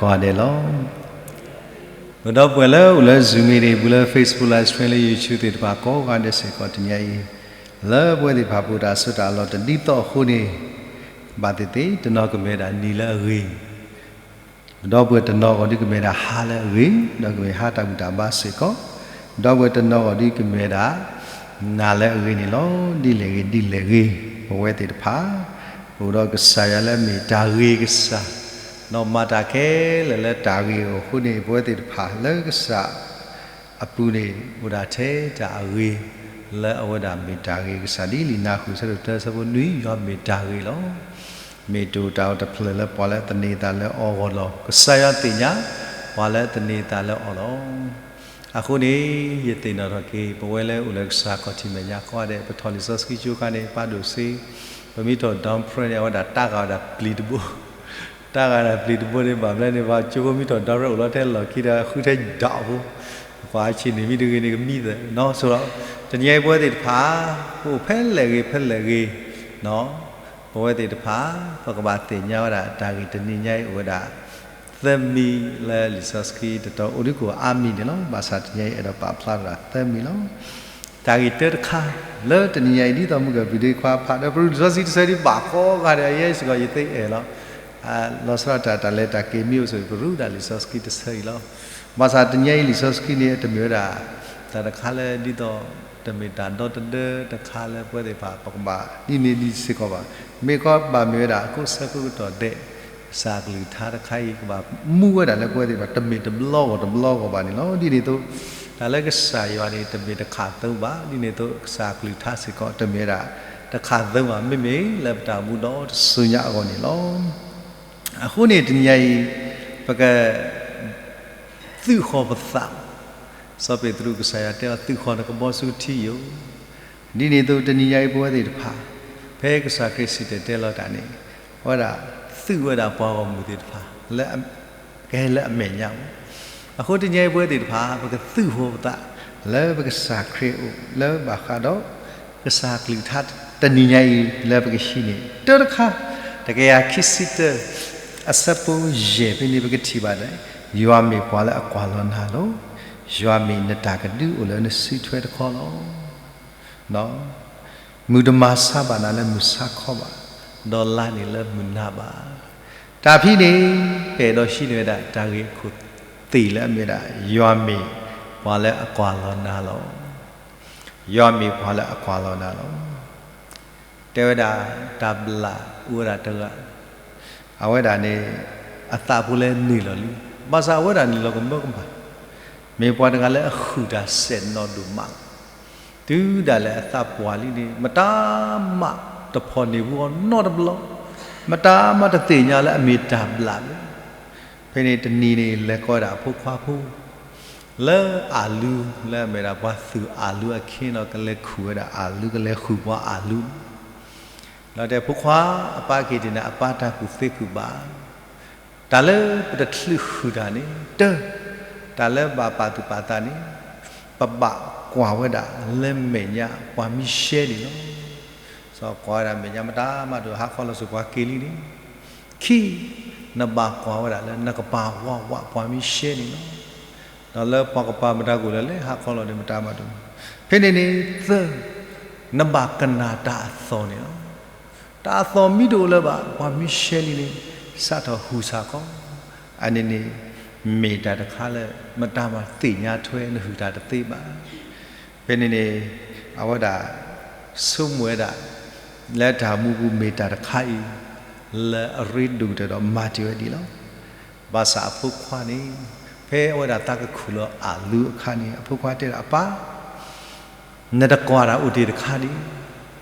ကိးဂၤဒဲးလီၤ. ဒီပုၢ်ဝဲၢ်လၢအိၣ်လၢ Zoom မ့ၢ်ဂ့ၤ ဘူးလၢ Facebook Live Stream လၢ YouTube သ့ၣ်တဖၣ် ကိးဂၤဒဲးစ့ၢ်ကီး တနံၤအံၤ လၢပဝဲသ့ၣ်တဖၣ်ပအိၣ်တၢ်အဆၢတၢ်လီၢ်တဒ်သိးအဃိန့ၣ် ဘၣ်သ့ၣ်သ့ၣ် တနီၤကမ့ၢ်ဝဲဒၣ်နံၤလၢအဂ့ၤ ဒီပုၢ်ဝဲၢ်တနီၤဂီၢ်ဒုးကမ့ၢ်ဝဲဒၣ်ဟါလၢအဂ့ၤ ဒီးကမ့ၢ်ဟါတၢ်ဘူၣ်တၢ်ဘါစ့ၢ်ကီး, ဒီပုၢ်ဝဲၢ်တနီၤဂီၢ်ဒုးကမ့ၢ်ဝဲဒၣ် နၤလၢအဂ့ၤန့ၣ်လီၤ. ဒ်လဲၣ်ဂ့ၤဒ်လဲၣ်ဂ့ၤ ပဝဲသ့ၣ်တဖၣ် အိၣ်ဒီးကစၢ်ယွၤလၢအမ့ၢ်တၢ်ဂ့ၤကစၢ်, ဒီးမၤတၢ်ခဲလၢာ်လၢတၢ်ဂ့ၤအဃိန့ၣ် ပဝဲသ့ၣ်တဖၣ်လၢကစၢ် အပူၤန့ၣ် အိၣ်ဒၣ်ထဲတၢ်အဂ့ၤ လၢအဝဲဒၣ်မ့ၢ်တၢ်ဂ့ၤကစၢ် ဒ်လံာ်နါဃုာ် အဆၢဒိၣ်တၢ အဆၢဖိနွံ ယွၤမ့ၢ်တၢ်ဂ့ၤလီၤ. မ့ၢ်တအိၣ်တၢ်အိၣ်တဖျၢၣ်လၢပှၤလၢအသန့ၤအသးလၢအီၤအဂီၢ်လီၤ. ကစၢ်ယွၤသ့ၣ်ညါ ပှၤလၢအသန့ၤအသးလၢအီၤလီၤ. အဃိန့ၣ် ယသ့ၣ်နီၣ်ထီၣ်က့ၤ ပဝဲလၢအိၣ်လၢကစၢ်ခီၣ်ထံးမဲာ်ညါကိးဂၤဒဲး ပထီၣ်လံာ်စီဆှံကၠိခါန့ၣ် ပာ်ဒိၣ်စ့ ပမ့ၢ်ထီၣ် down payment န့ၣ် အဝဲဒၣ်တၢ်ဂၤဝဲဒၣ်ပျံၤတဘိ တၢ်ဂၤဒၣ်ပျံၤတဘိန့ၣ် ဘၣ်မနုၤလဲၣ်န့ၣ် ပှၤကၠိဖိမ့ၢ်ထီၣ် down payment အိၣ်လီၤထဲလီၢ်ခံဒီး ဃုထဲဒၣ်ဖိ ပှၤအဆံးန့ၣ်မ့ၢ်တဂ့ၤန့ၣ် ကမံသးနီၤ ဆိဒီး တနံၤအံၤပဝဲသ့ၣ်တဖၣ် ပအိၣ်ဖဲလဲၣ်ဂ့ၤဖဲလဲၣ်ဂ့ၤ ပဝဲသ့ၣ်တဖၣ် ပကဘၣ်သ့ၣ်ညါဝဲဒၣ် တၢ်ဂ့ၢ်တနံၤညါအံၤအိၣ်ဝဲဒၣ် သၢမံၤလၢလံာ်စီဆှံတတီၤ အိၣ်ဒံးကိၣ်အါမံၤန့ၣ်လီၤ. ဘၣ်ဆၣ်တနံၤအံၤ အဲၣ်ဒိးပာ်ဖျါထီၣ်ဒၣ်သၢမံၤလီၤ. တၢ်ဂ့ၢ်တၢတခါ လၢတနံၤညါအံၤ ဒ်သိးမုၢ်ကပံၤဒ့ခွါဖးဒီး ပရူၢ်လံာ်စီဆှံတဆၢဒံးဘၣ်ကိးဂၤဒဲး ယဲစ့ၢ်ကီး ယသ့အဲၣ်လီၤ. လီၤဆီဒၣ်တၢ် တၢ်လဲၤတၢ်က့ၤမ့ၢ်အိၣ်ဆိး ပရူၢ်ဒၣ်လံာ်စီဆှံတဆၢအံၤလီၤ. ဘၣ်ဆၣ်တနံၤညါအံၤ လံာ်စီဆှံန့ၣ် တမ့ၢ်ဝဲဒၣ် တၢ်တခါလၢဒ်သိး တမ့ၢ်တၢ်ဒီတဒၢတခါလၢပဝဲသ့ၣ်တဖၣ် ပကဘၣ်ဒ်န့ၣ်ဒ်စ့ၢ်ကီးဘၣ်. မ့ၢ်ကီးဘၣ်မ့ၢ်ဝဲဒၣ် အခိၣ်ဆၢခိၣ်ကတီၢ်ဒဲး ကစၢ်အကလုၢ်ကထါတခါအံၤ ကဘၣ်မူဝဲဒၣ်လၢပဝဲသ့ၣ်တဖၣ် တမ့ၢ်တဘျီဂီၢ်တဘျီဂီၢ်ဘၣ်န့ၣ်လီၤ. ဒ်န့ၣ်အသိး တၢ်လၢကစၢ်ယွၤန့ၣ် တမ့ၢ်တခးသၢဘၣ်. ဒ်န့ၣ်အသိး ကစၢ်အကလုၢ်ကထါစ့ၢ်ကီး တမ့ၢ်ဝဲဒၣ် တခးသၢဘၣ်. မ့မ့ၢ်လၢပတၢ်အိၣ်မူဒီတစုညါအဂီၢ်န့ၣ်လီၤ. အဃိန့ၣ် တနံၤညါအံၤ ပက သုးဃီၤပသး, စီၤပ့းတရူး ကစၢ်ယွၤတဲအီၤ သုးဃီၤနကဘီဆူထံယိာ်. ဒ်န့ၣ်အသိး တနံၤညါအံၤ ပဝဲသ့ၣ်တဖၣ် ဖဲကစၢ်ခရံာ်စံၣ်တဲၤတဲလီၤတၢ်န့ၣ် အဝဲဒၣ်သုးဝဲဒၣ်ပှၤဂီၢ်မုၢ်သ့ၣ်တဖၣ် လၢကဟဲလၢအမဲာ်ညါမး. အဃိတနံၤညါအံၤ ပဝဲသ့ၣ်တဖၣ် ပကသုးဃီၤပသး လၢပကစၢ်ခရံာ်အအိၣ် လၢဘၣ်ဃးဒီး ကစၢ်ကလုၢ်ကထါ တနံၤညါအံၤ လၢပကဟံးန့ၢ် တၢတခါ တကယၤခံဆံတၢ အဆၢဖိယဲၢ် ဖဲန့ၣ် ပကထံၣ်ဘၣ်ဒၣ် ယွၤမ့ၢ်ပှၤလၢအကွၢ်လီၤနၤလီၤ. ယွၤမ့ၢ်နတၢ်ကဒုအိၣ်လၢနစုထွဲတခီလီၤ. မုၢ်တမၤဆါဘၣ်နၤလၢမုၢ်ဆါခီဘၣ်, ဒီးလါန့ၣ်လၢမုၢ်နၤဘၣ်. တၢ်ဖဲန့ၣ် ပအဲၣ်ဒိးဟံးန့ၢ်ဝဲဒၣ် တၢ်ဂ့ၢ်အခိၣ်သ့ၣ်လၢအမ့ၢ်ဝဲဒၣ် ယွၤမ့ၢ်ပှၤလၢအကွၢ်လီၤနၤလီၤ. ယွၤမ့ၢ်ပှၤလၢအကွၢ်လီၤနၤလီၤ. တဲဝဲဒၣ် တၢ်ဘျၣ်အိၣ်ဝဲဒၣ်တဂၤ, အဝဲဒၣ်န့ၣ် အသးဖိလဲၤနုာ်လီၤလံ, ဘၣ်ဆၣ်အဝဲဒၣ်နုာ်လီၤကမၢကမၣ်, မ့ၢ်ပှၤတဂၤလၢအဃုာ်တၢ်စဲးနီၣ်ဒိၣ်မးလီၤ. တုၤဒၣ်လဲာ်အသးပှၢ်လံန့ၣ် မတၤမးတဖီၣ်န့ၢ်ဘူးအီၤနီတဘျီ, မတၤမးတသ့ၣ်ညါလၢအမ့ၢ်တၢ်ဘျၣ်ဘၣ်. ဖဲန့ၣ်တနံၤန့ၣ် လဲၤကိးဝဲဒၣ်အဖိခွါဖိ လၢအလုၢ် လၢအမ့ၢ်ဒၣ်ပှၤသုးအလုၢ်အခ့ဒီး ကလဲၤခူၣ်ဝဲဒၣ်အလုၢ် ကလဲၤဃုာ်ပှၤအလုၢ်, ဒီးတဲဖိခွါ အပၢ်က့ၤတ့ၢ်န့ၣ် အပၢ်တၢ်ကူၣ်သ့ကူၣ်ဘၣ်, တၢ်လၢပတချုးဃုာ်တၢ်န့ၣ် တၢ, တၢ်လၢဘၣ်ပာ်သူၣ်ပာ်သးန့ၣ် ပဘၣ်ကွၢ်ဝဲဒၣ်လၢမဲာ်ညါပှၤမံရှဲန့ၣ်လီၤ. စီၤကွၢ်ဝဲဒၣ်မဲာ်ညါမတၤမးတအိၣ် ဟးခီလီၤစ့ၢ်ပှၤက့ၤလံန့ၣ်, ခံ, နဘၣ်ကွၢ်ဝဲဒၣ်လၢနကပၤဝးဝးပှၤမံရှဲန့ၣ်လီၤ. ဒီးလၢပှၤကပၤမတၤတအိၣ်လၢၤလဲၣ် ဟးခီလီၤန့ၣ်မတၤမးတအိၣ်. ဖဲန့ၣ်န့ၣ် သၢ, နဘၣ်ကနၣ်တၢ်အသီၣ်န့ၣ်လီၤ. တၢ်အသီၣ်မ့ၢ်တအိၣ်လၢၤဘၣ် ပှၤမံရှဲလံန့ၣ် စးထီၣ်ဟူးစ့ၢ်ကီး, အန့ၣ်န့ၣ် မ့ၢ်တၢ်တခါလၢ မတၤမးသ့ၣ်ညါထွဲ နဟုၣ်တၢ်တသ့ဘၣ်. ဖဲန့ၣ်န့ၣ် အဝဲဒၣ် ဆိကမိၣ်ဝဲဒၣ် လၢတၢ်မူပူၤမ့ၢ်တၢ်တခါအံၤ လၢအရ့ဒိၣ်ကတၢၢ်ဒီးမၤတ့ၢ်ဝဲဒ်လီၤ. ဘၣ်ဆၣ်အဖိခွါန့ၣ် ဖဲအဝဲဒၣ်သးကခူၣ်လီၤအလုၢ်အခါန့ၣ် အဖိခွါတဲဒၣ် အပၢ် နတကွၢ်တၢ်အိၣ်တ့ၢ်တခါဒံး.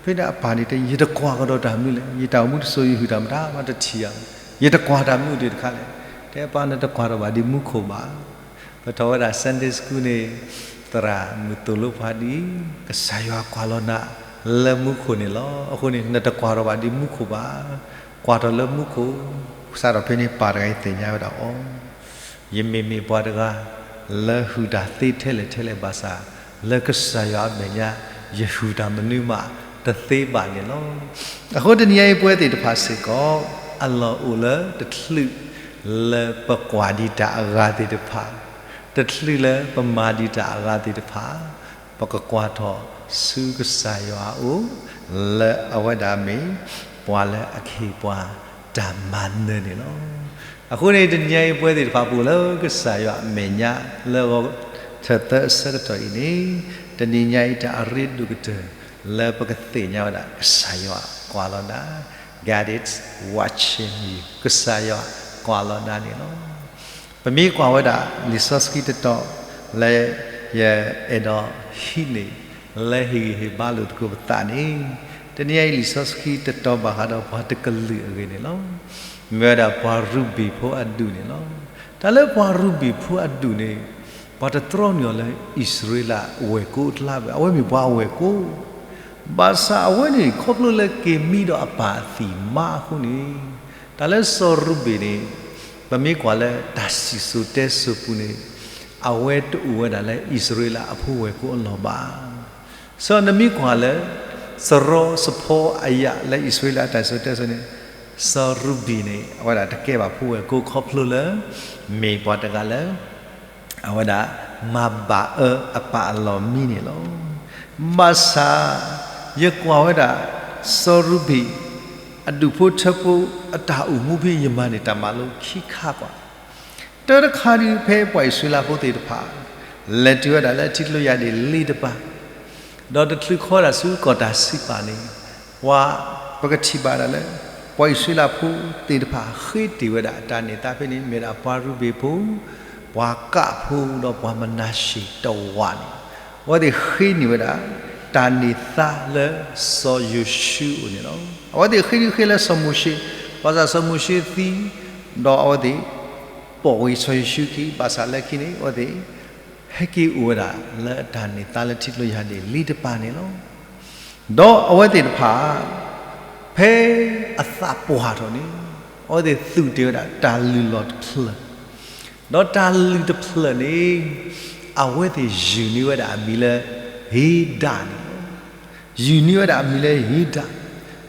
ဖဲန့ၣ်အပၢ်န့ၣ်တဲ ယတကွၢ်ကဒီးတၢ်မနုၤလဲၣ်, ယတၢ်အိၣ်မူတစိၤ ယဟုၣ်တၢ်မတၤမးတထံၣ်ဧါ, ယတကွၢ်တၢ်မနုၤအိၣ်တ့ၢ်တခါလဲၣ်. တဲပၢ် နတကွၢ်ထီၣ်ဘၣ်ဒ်မူခိၣ်ဘၣ်. ပထီၣ်ဝဲဒၣ် Sunday School န့ၣ် သရၣ်မုၣ်သိၣ်လိပှၤဒ်အံၤ, ကစၢ်ယွၤကွၢ်လီၤနၤလၢမူခိၣ်န့ၣ်လီၤ. အဃိန့ၣ် နတကွၢ်ထီၣ်ဘၣ်ဒ်မူခိၣ်ဘၣ်, ကွၢ်ထီၣ်လၢမူခိၣ်. စးထီၣ်ဖဲန့ၣ် ပၢ်တဂၤအံၤသ့ၣ်ညါဝဲဒၣ်အီၤ ယမ့ၢ်မ့ၢ်ပှၤတဂၤ လၢဟုၣ်တၢ်သ့ထဲလဲၣ်ထဲလဲၣ်ဘၣ်ဆၣ် လၢကစၢ်ယွၤအမဲာ်ညါ ယဟုၣ်တၢ်မနုၤမးတသ့ဘၣ်န့ၣ်လီၤ. အဃိတနံၤအံၤ ပဝဲသ့ၣ်တဖၣ်စ့ၢ်ကီး အလီၢ်အိၣ်လၢတချုး လၢပကွၢ်ဒံးတၢ်အဂၤသ့ၣ်တဖၣ်, တချုးလၢပမၤဒံးတၢ်အဂၤသ့ၣ်တဖၣ်, ပကကွၢ်ထီၣ်ဆူကစၢ်ယွၤအအိၣ်, လၢအဝဲဒၣ်မ့ၢ်ပှၤလၢအခ့ပှၤတၢ်မၤနၢၤန့ၣ်လီၤ. အဃိန့ၣ် တနံၤညါအံၤ ပဝဲသ့ၣ်တဖၣ် ပအိၣ်လၢကစၢ်ယွၤအမဲာ်ညါ လၢဂီၤထၢၣ်သၢအဆၢကတီၢ်အံၤန့ၣ်, တနံၤညါအံၤ တၢ်အရ့ဒိၣ်ကတၢၢ် လၢပကသ့ၣ်ညါဝဲဒၣ် ကစၢ်ယွၤကွၢ်လီၤနၤ, God is watching you, ကစၢ်ယွၤကွၢ်လီၤနၤန့ၣ်လီၤ. ပမ့ၢ်ကွၢ်ဝဲဒၣ် လံာ်စီဆှံတတီၤ လၢယအဲၣ်ဒိးဟံးန့ၢ် လၢဟ့ၣ်ဂံၢ်ဟ့ၣ်ဘါလိာ်သကိးပသးန့ၣ်, တနံၤညါအံၤ လံာ်စီဆှံတတီၤဘၣ်ဃးဒီးပှၤတကလုာ်အဂ့ၢ်န့ၣ်လီၤ. မ့ၢ်ဝဲဒၣ်ပှၤရူၤဘ့ၣ်ဖိအဒူၣ်န့ၣ်လီၤ. တၢ်လၢပှၤရူၤဘ့ၣ်ဖိအဒူၣ်န့ၣ်, ပှၤတတြီန့ၢ်အီၤလၢအံၣ်စရ့လးဝဲၢ်ကိအကျါဘၣ်, အဝဲမ့ၢ်ပှၤဝဲၢ်ကိ ဘၣ်ဆၣ်အဝဲန့ၣ် ခီဖျိလၢက့ၤမံဒီးအပၢ်အသံၣ်မါအဃိန့ၣ်, တၢ်လၢစီၤရူၤဘ့ၣ်န့ၣ်, ပမ့ၢ်ကွၢ်လၢတၢ်စံၣ်စိၤတဲစိၤပူၤန့ၣ်, အဝဲတအိၣ်ဝဲဒၣ်လၢအံၣ်စရ့လးအဖိဝဲၢ်ကိအလီၢ်ဘၣ်. စီၤနမ့ၢ်ကွၢ်လၢ စရီစဖီအယၣ်လၢအံၣ်စရ့လးအတၢ်စံၣ်စိၤတဲစိၤန့ၣ်, စီၤရူၤဘ့ၣ်န့ၣ် အဝဲဒၣ်တကဲဘၣ်ဖိဝဲၢ်ကိခီဖျိလၢ မ့ၢ်ပှၤတဂၤလၢ အဝဲဒၣ်မၤဘၣ်အၢအပၢ်အလီၢ်မံန့ၣ်လီၤ. ဘၣ်ဆၣ် ယကွၢ်ဝဲဒၣ် စီၤရူၤဘ့ၣ် အဒူၣ်ဖိထၢဖိအတၢ်အိၣ်မူဖဲ ယမၤန့ၢ်တၢ်မၤလိခံခါကွၢ် တၢ်တခါဒုး ဖဲပှၤအံၣ်စရ့လးဖိသ့ၣ်တဖၣ် လဲၤတုၤဝဲဒၣ်လၢထံကျိယၤဒ့ၣ်လ့တပၤ, ဒီးတချုးခီဒၣ်ဆူကီၢ်တၢ်စံးပာ်န့ၣ်, ပှၤ ပကထံၣ်ဘၣ်ဒၣ်လၢ ပှၤအံၣ်စရ့လးဖိသ့ၣ်တဖၣ်ဃ့တ့ၢ်ဝဲဒၣ်တၢ်န့ၢ်သါဖဲန့ၣ် မ့ၢ်ဒၣ်ပှၤရူၤဘ့ၣ်ဖိ, ပှၤကးဖိဒီးပှၤမနၤၡ့တဝာ်န့ၣ်, အဝဲသ့ၣ်ဃ့န့ၢ်ဝဲဒၣ် တၢ်န့ၢ်သါလၢစီၤယိၤၡူအအိၣ်န့ၣ်လီၤ. အဝဲသ့ၣ်ဃ့ဒုးဃ့လၢစီၤမိၤၡ့, ဘၣ်ဆၣ်စီၤမိၤၡ့သံ, ဒီးအဝဲသ့ၣ် ပိာ်ဝဲစီၤယိၤၡူခံ, ဘၣ်ဆၣ်လၢခံန့ၣ် အဝဲသ့ၣ် ဟဲက့ၤအိၣ်ဝဲဒၣ်လၢတၢ်န့ၢ်သါလၢထံကျိယၤဒ့ၣ်လ့တပၤန့ၣ်လီၤ. ဒီးအဝဲသ့ၣ်တဖၣ် ဖဲအသးပှၢ်ထီၣ်န့ၣ်, အဝဲသ့ၣ်သူၣ်တ့ၢ်ဝဲဒၣ်တၢ်လုၢ်လီၢ်တဖျၢၣ်, ဒီးတၢ်လုၢ်တဖျၢၣ်န့ၣ် အဝဲသ့ၣ်ယုၢ်န့ၢ်ဝဲဒၣ်အမံၤလၢ ဧဒၣ်န့ၣ်လီၤ. ယုၢ်န့ၢ်ဝဲဒၣ်အမံၤလၢဧဒၣ်,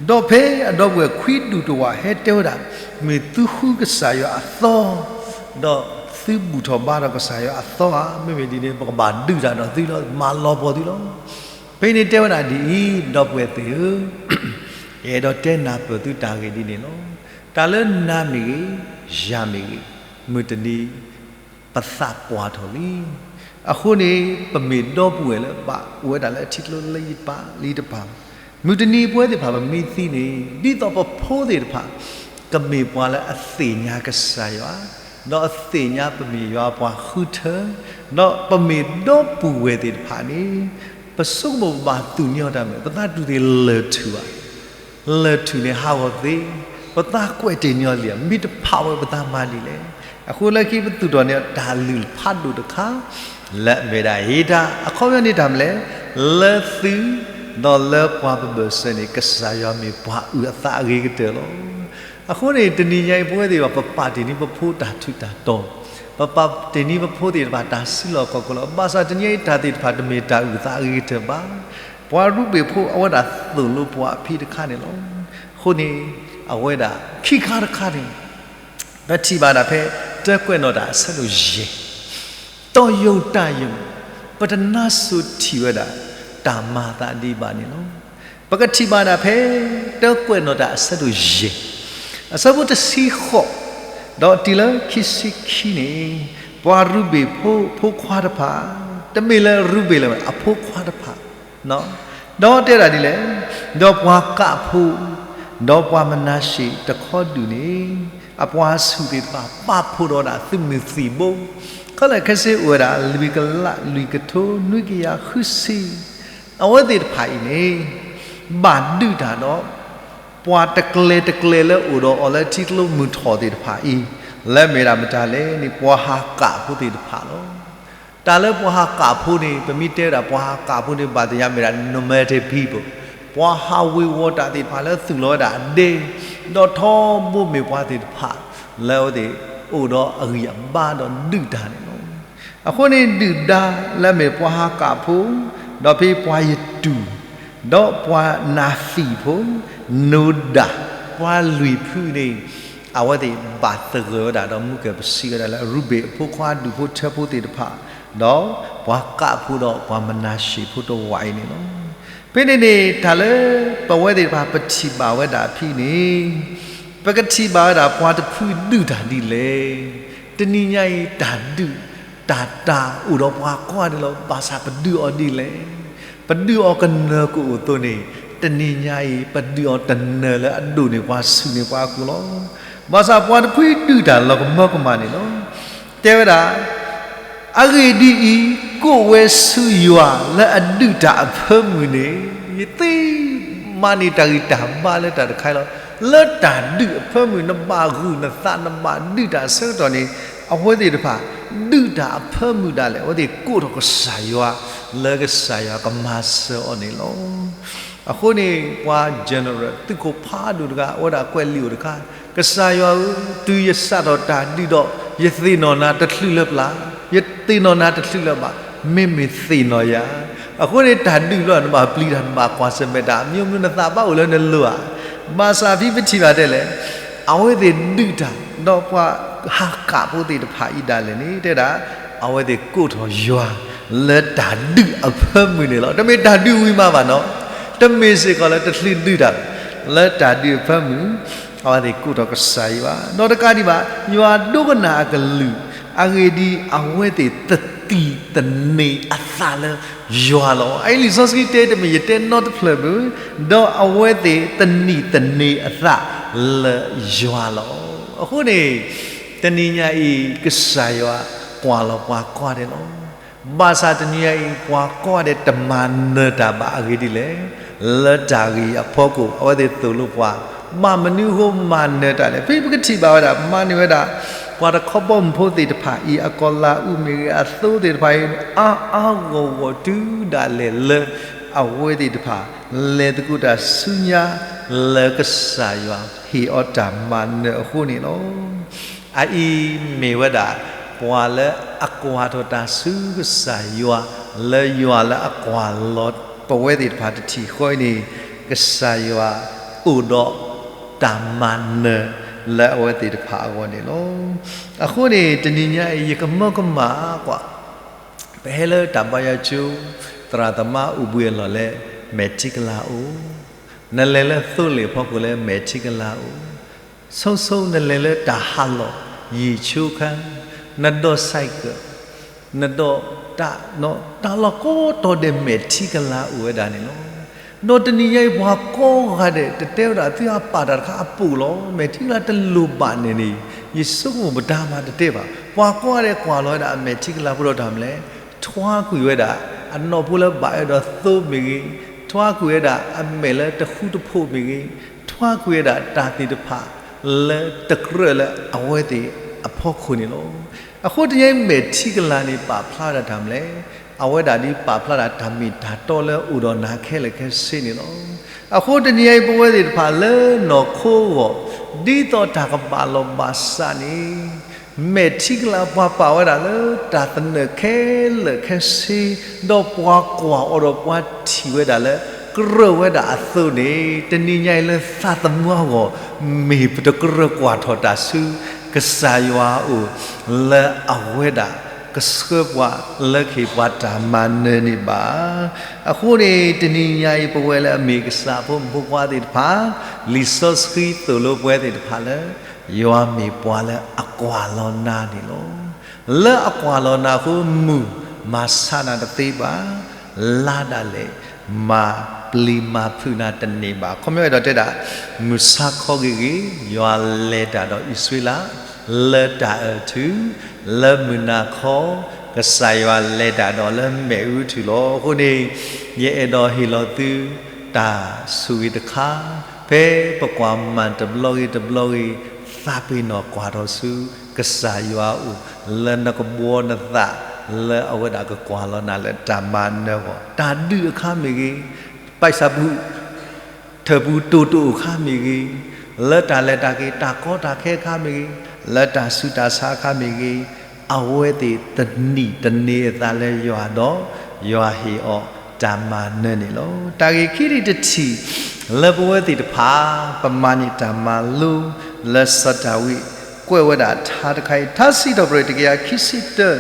ဒီးဖဲအဒီပုၢ်ဝဲၢ်ခွံဒူၣ်တဝာ်ဟဲတဲဝဲဒၣ်, မ့ၢ်သုဃုကစၢ်ယွၤအသီ, ဒီးသုဘူၣ်ထီၣ်ဘါထီၣ်ကစၢ်ယွၤအသီဧါ, မ့မ့ၢ်ဒ်န့ၣ် ပကဘၣ်ဒုးတၢ်ဒီးသုလီၤ, မၤလီၤပှီၢ်သုလီၤ. ဖဲန့ၣ်တဲဝဲဒၣ်ဒ်အံၤ, ဒီပုၢ်ဝဲၢ်သ့ၣ်ဧၢ, ယအဲၣ်ဒိးတဲနၢ်ပၢၢ်သုတၢ်ဂ့ၢ်ဒ်န့ၣ်လီၤ. တၢ်လၢနၤမ့ၢ်ဂ့ၤ, ယၤမ့ၢ်ဂ့ၤ, မုၢ်တနံၤ ပသးပှၢ်ထီၣ်လံ. အဃိန့ၣ် ပမ့ၢ်ဒီပုၢ်ဝဲၢ်လၢဘၣ်အိၣ်ဝဲဒၣ်လၢထံကျိလ့တပၤ, လ့တပၤ, မုၢ်တနံၤပဝဲသ့ၣ်တဖၣ်ပမ့ၢ်သံန့ၣ်, ဒ်သိးပဖိသ့ၣ်တဖၣ် ကမ့ၢ်ပှၤလၢအသ့ၣ်ညါကစၢ်ယွၤ, ဒီးအသ့ၣ်ညါပမ့ၢ်ယွၤပှၤဃုထၢ, ဒီးပမ့ၢ်ဒီပုၢ်ဝဲၢ်သ့ၣ်တဖၣ်န့ၣ်, ပဆိကမိၣ်ပဘၣ်သူၣ်န့ၢ်အီၤတၢ်မနုၤ, ပသးတူၢ်သ့ၣ်လၢာ်ထူၣ်ဘၣ် လၢာ်ထူၣ်န့ၣ်ဟးဂီၤသ့, ပသးကွဲးတ့ၢ်န့ၢ်အီၤလံ, မ့ၢ်တဖးဝဲပသးမၤဒ်လဲၣ်. အဃိလၢခံပသူၣ်ထီၣ်န့ၢ်တၢ်လုၢ်ဖးဒိၣ်တခါ, လၢအမ့ၢ်ဒၣ်ဧဒၣ်, အခီပညီန့ၣ်တၢ်မနုၤလဲၣ်, လၢသု, ဒီးလၢပှၤပဘၢၣ်စၢၤန့ၣ် ကစၢ်ယွၤမ့ၢ်ပှၤအုၣ်အသးအဂ့ၤကတၢၢ်လီၤ. အဃိန့ၣ် တနံၤညါအံၤပဝဲသ့ၣ်တဖၣ် ပပာ်တ့ၢ်န့ၢ်ပဖိတၢ်ထူးတၢ်တီၤ, ပပာ်တ့ၢ်န့ၢ်ပဖိသ့ၣ်တဖၣ်တၢ်စုလီၢ်ခီၣ်ခိၣ်လီၤ. ဘၣ်ဆၣ်တနံၤညါအံၤတၢ်သ့ၣ်တဖၣ်တမ့ၢ်တၢ်အုၣ်သးအဂ့ၤကတၢၢ်ဘၣ်. ပှၤရူၤဘ့ၣ်ဖိအဝဲဒၣ်သိၣ်လိပှၤအဖံးတခါန့ၣ်လီၤ. အဃိန့ၣ် အဝဲဒၣ်ခံခါတခါန့ၣ် ပထံၣ်ဘၣ်ဒၣ်ဖဲ တၢကွဲးနီၣ်တၢ်အဆၢဒိၣ်ယဲၢ်, တီၢ်ယိၤတၢ်ယိၤ, ပတနါစိၤထံၣ်ဝဲဒၣ် တၢ်မၤအသးဒံးဘၣ်န့ၣ်လီၤ. ပကထံၣ်ဘၣ်ဒၣ်ဖဲ တၢကွဲးနီၣ်တၢ်အဆၢဒိၣ်ယဲၢ်, အဆၢဖိတဆံဃိး, ဒီးတုၤလၢခံဆံခံန့ၣ်, ပှၤရူၤဘ့ၣ်ဖိအဖိခွါတဖၣ်, တမ့ၢ်လၢရူၤဘ့ၣ်လၢၤဘၣ် အဖိခွါတဖၣ် ဒီးတဲဒၣ်ဒ်လဲၣ်, ဒီးပှၤကးဖိ, ဒီးပှၤမနၤၡ့တခီဒူၣ်န့ၣ်, အပှၤဆူၣ်သ့ၣ်တဖၣ် ပာ်ဖှိၣ်ဒီးဒၣ်သုးမုၢ်သံၣ်ဘိ, ခဲလၢာ်ခဲဆ့အိၣ်ဝဲဒၣ် လွံၢ်ကလး, လွံၢ်ကထိ, နွံကယၤဃုဆံ, အဝဲသ့ၣ်တဖၣ်အံၤန့ၣ်, ဘၣ်ဒုးတၢ်ဒီး ပှၤတကျဲၤတကျဲၤလၢအိၣ်ဒီးအီၤလၢထံကျိမုၢ်ထီၣ်သ့ၣ်တဖၣ်အံၤ, လၢမ့ၢ်ဒၣ်မတၤလဲၣ်န့ၣ် ပှၤဟးကးဖိသ့ၣ်တဖၣ်လီၤ. တၢ်လၢပှၤဟးကးဖိန့ၣ် ပမ့ၢ်တဲဝဲဒၣ်ပှၤဟးကးဖိန့ၣ် ဘၣ်သ့ၣ်ညါမ့ၢ်ဒၣ် nomadic people, ပှၤဟးဝ့ၤဝီၤတၢ်သ့ၣ်တဖၣ်လၢသူၣ်လီၤဝဲဒၣ်အဒ့, ဒီးထီဘိမ့ၢ်ပှၤသ့ၣ်တဖၣ် လၢအဝဲသ့ၣ်အိၣ်ဒီးအဂံၢ်အဘါဒီးဒုးတၢ်န့ၣ်လီၤ. အဃိန့ၣ် ဒုၣ်ဒါလၢအမ့ၢ်ပှၤဟးကးဖိ, ဒီးဖဲပှၤယတူၢ်, ဒီးပှၤနၤသံၣ်ဖိ, နိဒၣ်, ပှၤလွံၢ်ဖုန့ၣ်, အဝဲသ့ၣ်ဘၣ်သဂၢၢ်ဝဲဒၣ်ဒီးမူကဲၣ်ပစံးဝဲဒၣ်လၢ ရူၤဘ့ၣ်အဖိခွါ အဒူၣ်ဖိထၢဖိသ့ၣ်တဖၣ်, ဒီးပှၤကးဖိဒီးပှၤမနၤၡ့ၣ်ဖိတဝးအံၤန့ၣ်လီၤ. ဖဲန့ၣ်န့ၣ် တၢ်လၢပဝဲသ့ၣ်တဖၣ်ပထံၣ်ဘၣ်ဝဲဒၣ်အဖဲန့ၣ်, ပကထံၣ်ဘၣ်ဝဲဒၣ်ပှၤတဖုဒုၣ်တၢ်ဒ်လဲၣ်. တနံၤညါအံၤ တၢ်ဒုး တၢ်တၢ်အိၣ်ဒီးပှၤကိးဂၤဒဲးလီၤ. ဘၣ်ဆၣ်ပဒုးအီၤဒ်လဲၣ်. ပဒုးအီၤကနၢၤကအိၣ်အသိးန့ၣ်, တနံၤညါအံၤ ပဒုးအီၤတနၢၤလၢအဒိၣ်န့ၢ်ပှၤဆူၣ်န့ၢ်ပှၤအပူၤလီၤ. ဘၣ်ဆၣ်ပှၤတဖုဒုးတၢ်လီၤကမၢကမၣ်န့ၣ်လီၤ. တဲဝဲဒၣ်, အဂ့ၢ်ဒ်အံၤ, ကိးဝဲဆူယွၤလၢအဒုးတၢ်အဖၢမုၢ်န့ၣ်, ယသ့မၤန့ၢ်တၢ်ဂံၢ်တၢ်ဘါလၢတၢ်တခါအံၤလီၤ. လၢတၢ်ဒုးအဖၢမုၢ် နဘၣ်ဂုာ်နသး နဘၣ်ဒုးတၢ်အဆၢကတီၢ်န့ၣ်, အဝဲသ့ၣ်တဖၣ် ဒုးတၢ်အဖၢမုၢ်ဒၣ်လဲာ် အဝဲသ့ၣ်ကိးထီၣ်ကစၢ်ယွၤ လၢကစၢ်ယွၤကမၤစၢၤအီၤန့ၣ်လီၤ. အဃိန့ၣ် ပှၤ general သုးခိၣ်ဖးဒိၣ်တဂၤ အဝဲဒၣ်ကွဲးလံာ်အိၣ်တခါ, ကစၢ်ယွၤဧၢ, တုၤယစးထီၣ်တၢ်ဒုးဒီး ယသ့ၣ်နီၣ်နၤတချုးလၢ်ပျၢ်, ယသ့ၣ်နီၣ်နၤတချုးလၢ်ဘၣ်, မ့မ့ၢ်သ့ၣ်နီၣ်ယၤ. အဃိန့ၣ် တၢ်ဒုးလီၤ နဘၣ်ပျံၤတၢ် နဘၣ်ကွၢ်ဆၢၣ်မဲာ်တၢ် မ့ၢ်မနုၤနသးဘၣ်အိၣ်လၢနလိၤဧါ. ဘၣ်ဆၣ်ဖဲပထံၣ်ဘၣ်ဒ်လဲၣ်, အဝဲသ့ၣ်ဒုးတၢ် ဒီးပှၤဟးကးဖိသ့ၣ်တဖၣ်အံၤဒၣ်လဲာ်န့ၣ် တဲဒၣ် အဝဲသ့ၣ်ကိးထီၣ်ယွၤ လၢတၢ်ဒုးအဖၢမုၢ်န့ၣ်လီၤ. တမ့ၢ်တၢ်ဒုးဝံၤမးဘၣ်နီၤ, တမ့ၢ်စ့ၢ်ကီးလၢတချုးဒုးတၢ်, လၢတၢ်ဒုးအဖၢမုၢ် အဝဲသ့ၣ်ကိးထီၣ်ကစၢ်ယွၤ, ဒီးတကးဒံးဘၣ် ယွၤဒိကနၣ်အကလုၢ်, အဂ့ၢ်ဒ်အံၤ အဝဲသ့ၣ်တသံၣ်သန့ၤအသးလၢယွၤလီၤ. အအံၤလံာ်စီဆှံတဲ တမ့ၢ်ယတဲနီတဖျၢၣ်ဘၣ်, ဒီးအဝဲသ့ၣ်သံၣ်သန့ၤအသးလၢယွၤလီၤ. အဃိန့ၣ် တနံၤညါအံၤ ကစၢ်ယွၤကွၢ်လီၤပှၤကိးဂၤဒဲးလီၤ. ဘၣ်ဆၣ်တနံၤညါအံၤ ပှၤကိးဂၤဒဲးတမၤနၢၤတၢ်ဘၣ် အဂ့ၢ်ဒ်လဲၣ်, လၢတၢ်ဂ့ၢ်အဖီခိၣ် အဝဲသ့ၣ်သိၣ်လိပှၤ, ဘၣ်မနုၤဃိမၤနၢၤတၢ်လဲၣ်. ဖဲပကထံၣ်ဘၣ်ဝဲဒၣ် မၤန့ၢ်ဝဲဒၣ် ပှၤတခီဘီမုၢ်ဖိသ့ၣ်တဖၣ်အံၤ အကီၢ်လၤအူမ့ၢ်ဂ့ၤ အသိသ့ၣ်တဖၣ်အံၤ အါအါဂီၢ်ဂီၢ်တုၤဒၣ်လဲာ်လၢ အဝဲသ့ၣ်တဖၣ် လဲၤသကိးတၢ်ဆူညါ လၢကစၢ်ယွၤဟ့ၣ်အီၤတၢ်မၤနၢၤအဃိန့ၣ်လီၤ. အအံၤမ့ၢ်ဝဲဒၣ် ပှၤလၢအကွၢ်ထီၣ်တၢ်ဆူကစၢ်ယွၤ, လၢယွၤလၢအကွၢ်လီၤပဝဲသ့ၣ်တဖၣ်တထံၣ်ဃီအံၤန့ၣ်, ကစၢ်ယွၤအိၣ်ဒီးတၢ်မၤနၢၤလၢအဝဲသ့ၣ်တဖၣ်အဂီၢ်န့ၣ်လီၤ. အဃိန့ၣ် တနံၤညါအံၤ ယကမၢကမၣ်ကွၢ် ပဟဲလၢတၢ်ဘါယွၤကၠိ သရၣ်သမါအိၣ်ဘှံးအလီၢ်လၢ မဲာ်ထံကလၤအိၣ်, နလဲၤလၢသိလ့ၣ်အဖီခိၣ်လၢမဲာ်ထံကလၤအိၣ်, ဆိဆိနလဲၤလၢတၢ်ဟးလီၢ်ယံာ်ဆိခါ, နဒိး cycle, နဒိးတၢ်, တၢ်လီၢ်ကိးတီၤဒဲးမဲာ်ထံကလၤအိၣ်ဝဲဒၣ်န့ၣ်လီၤ. ဒီးတနံၤညါအံၤ ပှၤကိးဂၤဒဲး တတဲဝဲဒၣ်သုအပာ်တၢ်တခါအပူၤလီၤ. မဲာ်ထံကလၤတလိၣ်ဘၣ်န့ၣ်န့ၣ် ယဆိကမိၣ်ပတၢ်မၤတတဲဘၣ်. ပှၤကိးဂၤဒဲးကွၢ်လီၤဝဲဒၣ်အမဲာ်ထံကလၤဖိဒီးတၢ်မနုၤလဲၣ်, ထွါကွံာ်ဝဲဒၣ် အနီၢ်ဖိလၢဘၣ်အဲၣ်ဒိးသိမ့ၢ်ဂ့ၤ, ထွါကွံာ်ဝဲဒၣ်အမဲာ်လၢတဃူတဖိးမ့ၢ်ဂ့ၤ, ထွါကွံာ်ဝဲဒၣ်တၢ်သ့ၣ်တဖၣ်လၢတကြၢးလၢအဝဲသ့ၣ်အဖီခိၣ်န့ၣ်လီၤ. အဃိတနံၤညါအံၤမဲာ်ထံကလၤန့ၣ် ပာ်ဖျါဒၣ်တၢ်မနုၤလဲၣ်, အဝဲဒၣ်ဒ်ပာ်ဖျါဒၣ်တၢ်မ့ၢ်တၢ်တီလၢအိၣ်ဒီးနၤခဲလၢာ်ခဲဆ့န့ၣ်လီၤ. အဃိတနံၤညါအံၤ ပဝဲသ့ၣ်တဖၣ်လၢနီၢ်ခိအဂီၢ် ဒ်သိးတၢ်ကဘၣ်လီၤဘၣ်စးန့ၣ် မဲာ်ထံကလၤပှၤပာ်ဝဲဒၣ်လၢတၢ်သနၢၣ်ခဲလၢာ်ခဲဆ့, ဒီးပှၤကွၢ်အီၤဒီးပှၤထံၣ်ဝဲဒၣ်လၢ ကြၢးဝဲဒၣ်အသိးန့ၣ် တနံၤညါအံၤလၢသးသမူအဂီၢ် မ့ၢ်ပတကြၢးကွၢ်ထီၣ်တၢ်ဆူ ကစၢ်ယွၤအအိၣ် လၢအဝဲဒၣ်ကဆှၢပှၤလၢကဟ့ၣ်ပှၤတၢ်မၤနၢၤန့ၣ်ဘၣ်. အဃိန့ၣ် တနံၤညါအံၤ ပဝဲလၢအမ့ၢ်ကစၢ်ဖိမုၣ်ဖိခွါသ့ၣ်တဖၣ် လံာ်စီဆှံသိၣ်လိပဝဲသ့ၣ်တဖၣ်လၢ ယွၤမ့ၢ်ပှၤလၢအကွၢ်လီၤနၤန့ၣ်လီၤ. လၢအကွၢ်လီၤနၤအဃိ မုၢ်မၤဆါနၤတသ့ဘၣ်, လါဒၣ်လဲာ် မၤပျံၤမၤဖုးနၤတန့ၢ်ဘၣ်. ခီပညီအဲၣ်ဒိးတဲဒၣ် မုၢ်ဆါခီဂ့ၤဂ့ၤ ယွၤလဲၤတၢ်ဒီးအံၣ်စရ့လး လၢတၢ်အၢၣ်ထု, လၢမုၢ်နၤခီ ကစၢ်ယွၤလဲၤတၢ်ဒီးလၢမဲာ်အူထုလီၤ. အဃိန့ၣ် ယအဲၣ်ဒိးဟ့ၣ်လီၤသု တၢ်ဆိၣ်ဂ့ၤတခါ, ဖဲပကွၢ်မၤတဘျီဂ့ၤတဘျီဂ့ၤ သးပ့ၤနီၣ်ကွၢ်ထီၣ်ဆူ ကစၢ်ယွၤအအိၣ် လၢနကဘှီနသး လၢအဝဲဒၣ်ကကွၢ်လီၤနၤလၢတၢ်မၤနၢၤအဂီၢ်, တၢ်ဒုးအခါမ့ၢ်ဂ့ၤ, ပိုက်ဆံပူၤ ထၢၣ်ပူၤတိၢ်တိၢ်အခါမ့ၢ်ဂ့ၤ, လၢတၢ်လဲၤတၢ်က့ၤ တၢ်ကီတၢ်ခဲအခါမ့ၢ်ဂ့ၤ, လၢတၢ်ဆူးတၢ်ဆါအခါမ့ၢ်ဂ့ၤ, အဝဲသ့ၣ်သန့ၤသန့ၤအသးလၢယွၤဒီး ယွၤဟ့ၣ်အီၤတၢ်မၤနၢၤန့ၣ်လီၤ. တၢ်ဂ့ၢ်ခံထံၣ်တထံၣ် လၢပဝဲသ့ၣ်တဖၣ် ပမၤန့ၢ်တၢ်မၤလိ လၢစီၤဒၤဝံးကွဲးဝဲဒၣ်ထါတခါအံၤ, ထါစံးထီၣ်ပတြၢၤ တကယၤခံဆံတၢ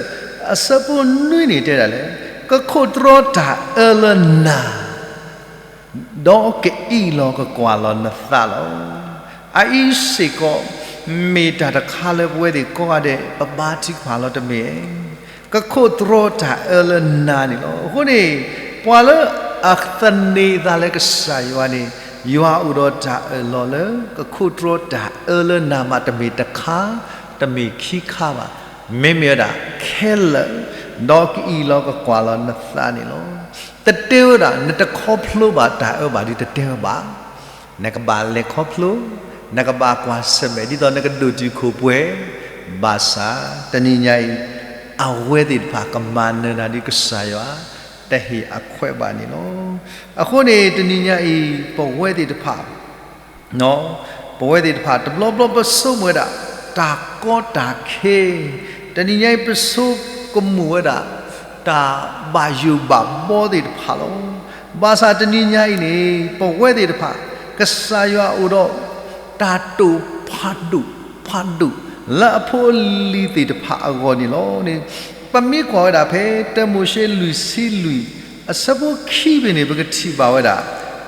အဆၢဖိနွံန့ၣ်တဲဒၣ်လဲၣ်, ကခိးတြီတၢ်အၢလၢနၤ ဒီးကအံၣ်လီၤကကွၢ်လီၤနသးလီၤ. အအံၤစ့ၢ်ကီး မ့ၢ်တၢ်တခါလၢပဝဲသ့ၣ်ကိးဂၤဒဲး ပဘါထုကဖၣ်လီၤတမ့ၢ်ဧါ. ကခိးတြီတၢ်အၢလၢနၤန့ၣ်လီၤ. အဃိန့ၣ် ပှၤလၢအသန့ၤသးလၢကစၢ်ယွၤန့ၣ် ယွၤအိၣ်ဒီးတၢ်အၢၣ်လီၤလၢ ကခိးတြီတၢ်အၢလၢနၤမး တမ့ၢ်တခါ တမ့ၢ်ခံခါဘၣ်. မ့မ့ၢ်ဝဲဒၣ်ခဲလၢာ်, ဒီးကအံၣ်လီၤကကွၢ်လီၤနသးန့ၣ်လီၤ. တတဲဝဲဒၣ် နတခီဖျိဘၣ်တၢ်အၢဘၣ်ဒီး တတဲဝဲဘၣ်. နကဘၣ်လဲၤခီဖျိ, နကဘၣ်ကွၢ်ဆၢၣ်မဲာ် ဒ်သိးနကဒိၣ်တုာ်ခိၣ်ပှဲၤ, ဘၣ်ဆၣ်တနံၤညါအံၤ အဝဲသ့ၣ်တဖၣ်ကမၤနၢၤတၢ်ဒ်ကစၢ်ယွၤ တဟ့ၣ်အခွဲးဘၣ်န့ၣ်လီၤ. အဃိန့ၣ် တနံၤညါအံၤ ပဝဲသ့ၣ်တဖၣ် ပဝဲသ့ၣ်တဖၣ် တဘျီဘျီပဆိကမိၣ်ဝဲဒၣ် တၢ်ကီတၢ်ခဲ, တနံၤညါအံၤ ပဆိကမိၣ်ဝဲဒၣ် တၢ်ဘၣ်ယိၣ်ဘၣ်ဘီသ့ၣ်တဖၣ်လီၤ. ဘၣ်ဆၣ်တနံၤညါအံၤန့ၣ် ပဝဲသ့ၣ်တဖၣ် ကစၢ်ယွၤအိၣ်ဒီး တၢ်တိာ်ဖးဒိၣ်ဖးဒိၣ် လၢအဖိအလံၤသ့ၣ်တဖၣ်အဂီၢ်န့ၣ်လီၤ. ပမ့ၢ်ကွၢ်ဝဲဒၣ်ဖဲ တၢမိၤၡ့လွံၢ်ဆံလွံၢ် အဆၢဖိခံဖဲန့ၣ် ပကထံၣ်ဘၣ်ဝဲဒၣ်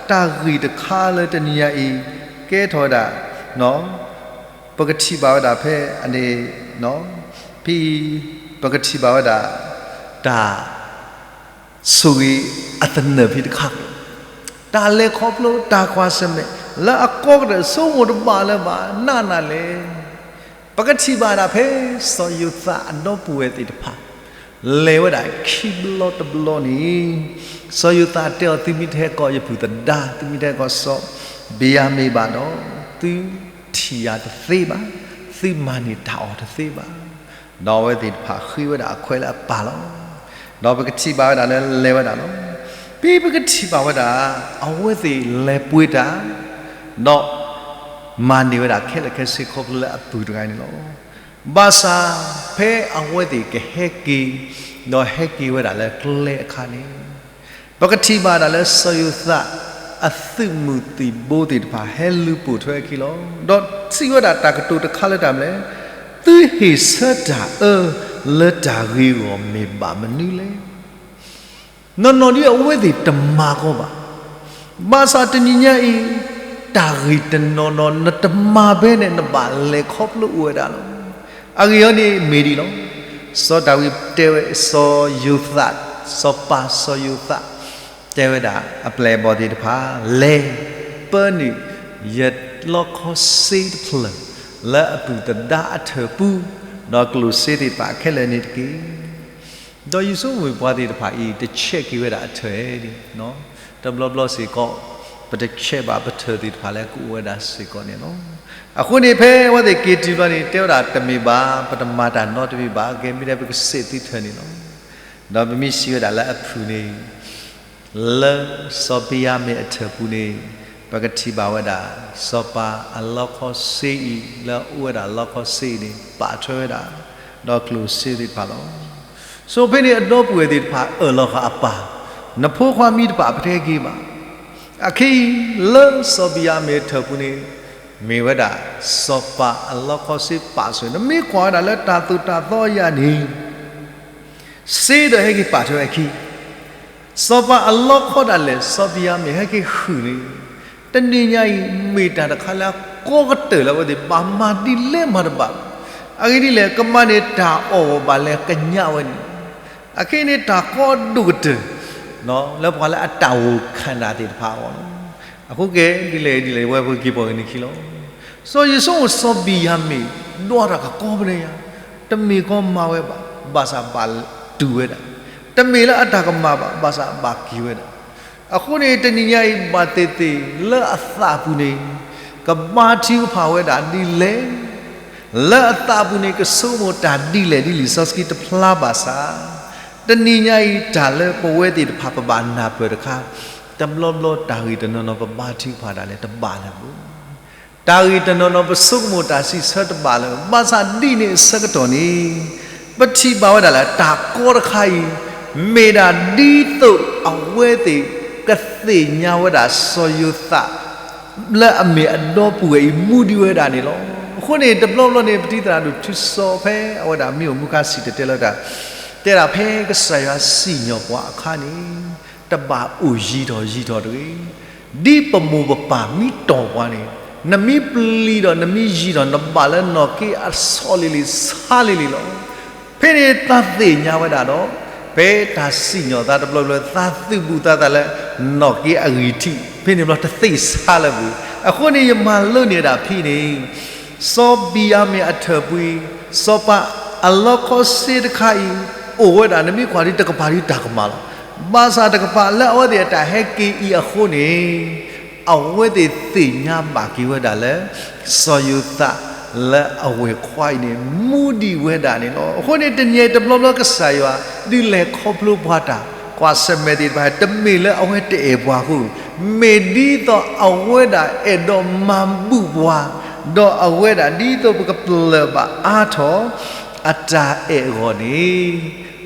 တၢ်ဂ့ၢ်တခါလၢတနံၤညါအံၤ ကဲထီၣ်ဝဲဒၣ် ပကထံၣ်ဘၣ်ဝဲဒၣ်ဖဲအန့ၣ် ဖဲ ပကထံၣ်ဘၣ်ဝဲဒၣ် တၢ် ဆိၣ်ဂ့ၤအသနၢၣ်ဖဲတခါ, တၢ်လဲၤခီဖျိ တၢ်ကွၢ်ဆၢၣ်မဲာ် လၢအကီကတၢၢ် ဆိကမိၣ်တဘၣ်လၢၤဘၣ် နးနးလဲၣ်. ပကထံၣ်ဘၣ်ဒၣ်ဖဲ စီၤယိၤသးအဒီပုၢ်ဝဲၢ်သ့ၣ်တဖၣ် လဲၤဝဲဒၣ်ခံဘျီတဘျီန့ၣ် စီၤယိၤသးတဲအီၤ သုမ့ၢ်တဟဲကိးယပုၢ်သဒါ, သုမ့ၢ်တဟဲကိးစီၤဘ့ၤယၤမံၣ်ဘၣ်ဒီး သုထံၣ်ယၤတသ့ဘၣ်, သုမၤန့ၢ်တၢ်အီၣ်တသ့ဘၣ်. ဒီးအဝဲသ့ၣ်တဖၣ်ဃ့ဝဲဒၣ်အခွဲးလၢအပၢ်လီၤ. ဒီးပကထံၣ်ဘၣ်ဝဲဒၣ်လၢလဲၤဝဲဒၣ်လီၤ. ဖဲပကထံၣ်ဘၣ်ဝဲဒၣ် အဝဲသ့ၣ်လဲၤပှ့ၤတၢ် ဒီးမၤန့ၢ်ဝဲဒၣ်ခဲလၢာ်ခဲဆ့ခီဖျိလၢအပုၢ်တဂၤန့ၣ်လီၤ. ဘၣ်ဆၣ်ဖဲအဝဲသ့ၣ်ကဟဲက့ၤ ဒီးဟဲက့ၤဝဲဒၣ်လၢကျဲအခါန့ၣ် ပကထံၣ်ဘၣ်ဒၣ်လၢစီၤယိၤသး အသုးမုၢ်သံၣ်ဘိသ့ၣ်တဖၣ် ဟဲလူၤပိာ်ထွဲအခံလီၤ. ဒီးစံးဝဲဒၣ်တၢ်ကတိၤတခါလၢတၢ်မနုၤလဲၣ်, သုဟ့ၣ်ဆၢတၢ်အၢလၢတၢ်ဂ့ၤအဂီၢ်မ့ၢ်ဘၣ်မနုၤလဲၣ်. နီၢ်နီၢ်ဒ်အဝဲသ့ၣ်တမၤကီဘၣ်. ဘၣ်ဆၣ်တနံၤညါအံၤ တၢ်ဂ့ၢ်တနီၤနီၤ နတမၤဘဲန့ၣ် နဘၣ်လဲၤခီဖျိအိၣ်ဝဲဒၣ်လီၤ. အဂ့ၢ်အံၤန့ၣ်မ့ၢ်ဒ်လီၤ. စီၤဒၤဝံးတဲဝဲ စီၤယိၤသး, စီၤပၤစီၤယိၤသး တဲဝဲဒၣ် အပျဲၢ်အဘီၣ်သ့ၣ်တဖၣ် လဲၤ ပၢနုာ် ယလီခီစ့တဖျၢၣ် လၢအပုၢ်သဒါအထၢၣ်ပူၤ, ဒီးကျိၣ်စ့သ့ၣ်တဖၣ်ခဲလၢာ်န့ၣ်တက့ၢ်. ဒီးယဆိကမိၣ်ပှၤသ့ၣ်တဖၣ်အံၤ တဆဲးက့ၤဝဲဒၣ်အထၢၣ်ဒ် တဘျီဘျီစ့ၢ်ကီး ပတဆဲးဘၣ်ပထၢၣ်သ့ၣ်တဖၣ်လၢကအိၣ်ဝဲဒၣ်စ့ၢ်ကီးန့ၣ်လီၤ. အဃိန့ၣ်ဖဲအဝဲသ့ၣ်က့ၤတုၤဘျီန့ၣ် တဲဝဲဒၣ်တမ့ၢ်ဘၣ်, ပတမၤတၢ်နီတမံၤဘၣ်, ကဲမ့ၢ်ဒၣ်ပကစံးသုထၢၣ်န့ၣ်လီၤ. ဒီးပမ့ၢ်စံးဝဲဒၣ်လၢအဖုၣ်န့ၣ် လၢစီၤဘ့ၤယၤမံၣ်အထၢၣ်ပူၤန့ၣ် ပကထံၣ်ဘၣ်ဝဲဒၣ် စီၤပၤအလီခီစ့အံၤ လၢအအိၣ်ဝဲဒၣ်လီခီစ့အံၤန့ၣ် ပာ်ထွဲဝဲဒၣ် ဒီးကျိၣ်စ့သ့ၣ်တဖၣ်လီၤ. ဆိဖဲန့ၣ်အဒီပုၢ်ဝဲၢ်သ့ၣ်တဖၣ်အၢၣ်လီၤဃာ်အပၢ်, နဖိခွါမံတဖၣ်ပတဟဲက့ၤဘၣ်. အခဲအံၤ လၢစီၤဘ့ၤယၤမံၣ်အထၢၣ်ပူၤန့ၣ် မ့ၢ်ဝဲဒၣ် စီၤပၤအလီခီစ့ပာ်စၢၤ, နမ့ၢ်ကွၢ်ဝဲဒၣ်လၢတၢ်သိၣ်တၢ်သီအယၤန့ၣ် စ့ဒီးဟဲက့ၤပာ်ထွဲဝဲအခံ, စီၤပၤအလီခီဒၣ်လဲာ် စီၤဘ့ၤယၤမံၣ်ဟဲက့ၤဃုာ်န့ၣ်, တနံၤညါအံၤ မ့ၢ်တၢ်တခါလၢအကီကတၢၢ်လၢအဝဲသ့ၣ်ဘၣ်မၤဒ်လဲၣ်မၤတဘၣ်ဘၣ်. အဂ့ၢ်ဒ်လဲၣ် ကမၤန့ၢ်တၢ်အီၣ်ဝဲဘၣ်လဲၣ်ကညးဝဲန့ၣ်, အခဲအံၤန့ၣ်တၢ်ကီဒိၣ်ကတၢၢ် လၢပှၤလၢအတၢ်ဂိၢ်ခၣ်နၢ်သ့ၣ်တဖၣ်အဂီၢ်လီၤ. အဃိကဲ ဒ်လဲၣ်ဒ်လဲၣ် ဝဲပက့ၤပှၤဂ့ၤန့ၣ်ခံလီၤ. စီၤယိၤစိမိၣ်စီၤဘ့ၤယၤမံၣ် ဒွးတၢ်ကကီပနံၣ်ယၤ, တမ့ၢ်ကီမၤဝဲဘၣ်, ဘၣ်ဆၣ်ဘၣ်တူၢ်ဝဲဒၣ်, တမ့ၢ်လၢအတၢ်ကမၣ်ဘၣ်, ဘၣ်ဆၣ်ဘၣ်က့ၤဝဲဒၣ်. အဃိန့ၣ် တနံၤညါအံၤ ဘၣ်သ့ၣ်သ့ၣ်လၢအသးပူၤန့ၣ် ကဘါထုကဖၣ်ဝဲဒၣ်ဒ်လဲၣ် လၢအသးပူၤန့ၣ် ကဆိကမိၣ်တၢ်ဒ်လဲၣ်ဒ်လံာ်စီဆှံတဖျါဘၣ်ဆၣ်, တနံၤညါအံၤ တၢ်လၢပဝဲသ့ၣ်တဖၣ်ပဘၣ်နၢ်ပၢၢ်တခါ, တဘျီဘျီတၢ်ဂ့ၢ်တနီၤနီၤပဘါထုကဖၣ်ဒၣ်လဲာ်တဘၣ်လၢၤဘၣ်. တၢ်ဂ့ၢ်တနီၤနီၤပဆိကမိၣ်တၢ်စံးဆၢတဘၣ်လၢၤဘၣ်. ဘၣ်ဆၣ်ဒ်န့ၣ်အဆၢကတီၢ်န့ၣ် ပထံၣ်ဘၣ်ဝဲဒၣ်လၢတၢ်ကီတခါအံၤ မ့ၢ်ဒၣ်ဒ်သိးအဝဲသ့ၣ်ကသ့ၣ်ညါဝဲဒၣ်စီၤယိၤသး လၢအမ့ၢ်အဒီပုၢ်ဝဲၢ်အံၤ မူဒံးဝဲဒၣ်န့ၣ်လီၤ. အဃိန့ၣ် တဘျီဘျီန့ၣ် ပတံၤသရၣ်ဒိၣ်ထူစီၤဖဲအဝဲဒၣ်မ့ၢ်အိၣ်မူခါစံၣ်တဲၤတဲလီၤတၢ်, တဲဒၣ်ဖဲကစၢ်ယွၤစံၣ်ညီၣ်ပှၤအခါန့ၣ် တဘၣ်အိၣ်ယံၤထီၣ်ယံၤထီၣ်တဂ့ၤ. ဒ်ပမိၢ်ပပၢ်မ့ၢ်တီၢ်ပှၤန့ၣ် နမ့ၢ်ပျံၤဒီးနမ့ၢ်ယံၤထီၣ် နဘၣ်လၢနီၢ်က့အဆီလံၤလံၤဆါလံၤလံၤလီၤ. ဖဲန့ၣ်သးသ့ၣ်ညါဝဲဒၣ်ဒီး ဖဲတၢ်စံၣ်ညီၣ်သးတဘျီဘျီ သးသုးဘူးသးသးလၢ နီၢ်က့အဂံၢ်ထံး ဖဲန့ၣ်ဘျီတသ့ဆါလၢၤဘၣ်. အဃိန့ၣ် ယမၤလိန့ၢ်ဝဲဒၣ်ဖဲန့ၣ် စီၤဘံၤယၤမ့ၣ်အထၢၣ်ပှ့ၤ စီၤပၤအလီခီစ့တခါအံၤ အိၣ်ဝဲဒၣ် နမ့ၢ်ကွၢ်ဒ်တကပၤဒ်တၢ်ကမၣ်လီၤ. ဘၣ်ဆၣ်တကပၤလၢအဝဲသ့ၣ်အတၢ်ဟဲက့ၤအံၤအဃိန့ၣ် အဝဲသ့ၣ်သ့ၣ်ညါဘၣ်က့ၤဝဲဒၣ်လၢ စီၤယိၤသးလၢအဝဲၢ်ခွါအံၤန့ၣ် မူဒံးဝဲဒၣ်န့ၣ်လီၤ. အဃိန့ၣ် တနံၤအံၤတဘျီဘျီကစၢ်ယွၤ ဒုးလဲၤခီဖျိပှၤတၢ်ကွၢ်ဆၢၣ်မဲာ်သ့ၣ်တဖၣ် တမ့ၢ်လၢအဝဲတအဲၣ်ပှၤအဃိ, မ့ၢ်ဒ်သိးအဝဲဒၣ်အဲၣ်ဒိးမၤဘူၣ်ပှၤ, ဒီးအဝဲဒၣ်ဒ်သိးပကပျၢၢ်ဘၣ်အါထီၣ် အတၢ်အဲၣ်အဂီၢ်န့ၣ်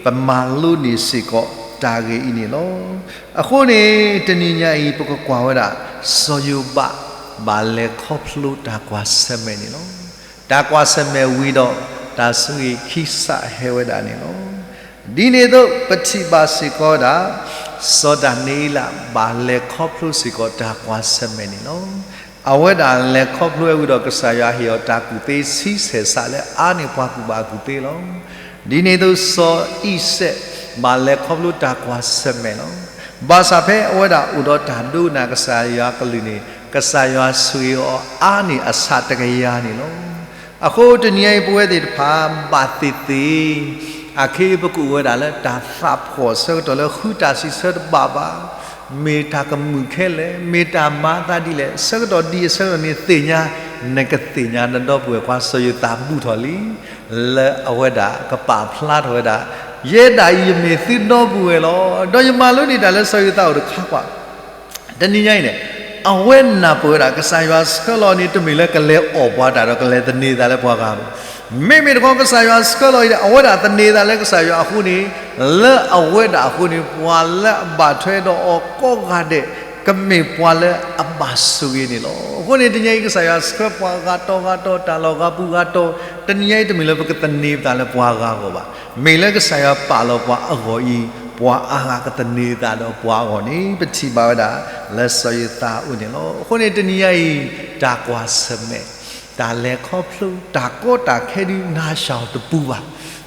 ပမၤလိန့ၢ်စ့ၢ်ကီးတၢ်ဂ့ၢ်အံၤန့ၣ်လီၤ. အဃိန့ၣ် တနံၤညါအံၤ ပကကွၢ်ဝဲဒၣ် စီၤယိၤဘး ဘၣ်လဲၤခီဖျိတၢ်ကွၢ်ဆၢၣ်မဲာ်န့ၣ်လီၤ. တၢ်ကွၢ်ဆၢၣ်မဲာ်ဝံၤဒီး တၢ်ဆိၣ်ဂ့ၤခံစးဟဲဝဲဒၣ်န့ၣ်လီၤ. ဒ်န့ၣ်အသိး ပထံၣ်ဘၣ်စ့ၢ်ကီးဝဲဒၣ် စီၤဒၤနံးယ့လး ဘၣ်လဲၤခီဖျိစ့ၢ်ကီးတၢ်ကွၢ်ဆၢၣ်မဲာ်န့ၣ်လီၤ. အဝဲဒၣ်လဲၤခီဖျိဝဲဝံၤဒီး ကစၢ်ယွၤဟ့ၣ်အီၤတၢ်ကူၣ်သ့ဆံဆဲၣ်စးလၢအါန့ၢ်ပှၤကူၣ်ဘၣ်ကူၣ်သ့လီၤ. ဒ်န့ၣ်အသိး စီၤအံၤစဲး ဘၣ်လဲၤခီဖျိတၢ်ကွၢ်ဆၢၣ်မဲာ်လီၤ. ဘၣ်ဆၣ်ဖဲအဝဲဒၣ်အိၣ်ဒီးတၢ်ဒိကနၣ်ကစၢ်ယွၤကလုၢ်န့ၣ် ကစၢ်ယွၤဆိၣ်ဂ့ၤအီၤအါန့ၢ်အဆးတကယၤန့ၣ်လီၤ. အဃိတနံၤအံၤပဝဲသ့ၣ်တဖၣ် ဘၣ်သ့ၣ်သ့ၣ် အခဲအံၤပကအိၣ်ဝဲဒၣ်လၢတၢ်သးဖှီၣ်ဆၢကတီၢ်လၢဃုတၢ်စံးဆၢတဘၣ်ဘၣ်, မ့ၢ်တၢ်ကမုာ်ခဲလၢာ်, မ့ၢ်တၢ်မၤအသးဒ်လဲၣ်, ဆၢကတီၢ်ဒ်အံၤဆၢကတီၢ်န့ၣ်သ့ၣ်ညါ, နကသ့ၣ်ညါနဒီပုၢ်ဝဲၢ်ခွါစီၤယိၤသးဘူၣ်ထီၣ်လံ, လၢအဝဲဒၣ်ကပာ်ဖျါထီၣ်ဝဲဒၣ်, ယဲဒၣ်အံၤယမ့ၢ်သုဒီပုၢ်ဝဲၢ်လီၤ. ဒီးယမၤလိန့ၢ်တၢ်လၢစီၤယိၤသးအိၣ်တခါပှၤ တနံၤညါအံၤန့ၣ် အဝဲနၢ်ပၢၢ်ဝဲဒၣ် ကစၢ်ယွၤဆှၢလီၤန့ၣ် တမ့ၢ်လၢကလဲၤအီၣ်ပှၤတၢ်ဒီးကလဲၤသန့ၤသးလၢပှၤဂၤဘၣ်. မ့မ့ၢ်တခီကစၢ်ယွၤဆှၢလီၤအံၤန့ၣ် အဝဲဒၣ်သန့ၤသးလၢကစၢ်ယွၤအဃိန့ၣ် လၢအဝဲဒၣ်အဃိန့ၣ် ပှၤလၢအဘၣ်ထွဲဒီးအီၤကိးဂၤဒဲး ကမ့ၢ်ပှၤလၢအဘၣ်ဆိၣ်ဂ့ၤန့ၣ်လီၤ. အဃိန့ၣ် တနံၤညါအံၤ ကစၢ်ယွၤဆှၢပှၤဂၤတီၤဂၤတီၤ တၢ်လီၢ်ဂၤပူၤဂၤတီၤ တနံၤညါအံၤ တမ့ၢ်လၢပကသန့ၤပသးလၢပှၤဂၤအဂီၢ်ဘၣ်. မ့ၢ်လၢကစၢ်ယွၤပာ်လီၤပှၤအဂီၢ်အံၤ ပှၤအါဂၤကသန့ၤသးဒီးပှၤအဂီၢ်န့ၣ် ပထံၣ်ဘၣ်ဝဲဒၣ် လၢစီၤယိၤသးအအိၣ်န့ၣ်လီၤ. အဃိန့ၣ် တနံၤညါအံၤ တၢ်ကွၢ်ဆၢၣ်မဲာ် တၢ်လဲၤခီဖျိ တၢ်ကီတၢ်ခဲဒုး နၤစှၤအီၤတပူၤဘၣ်,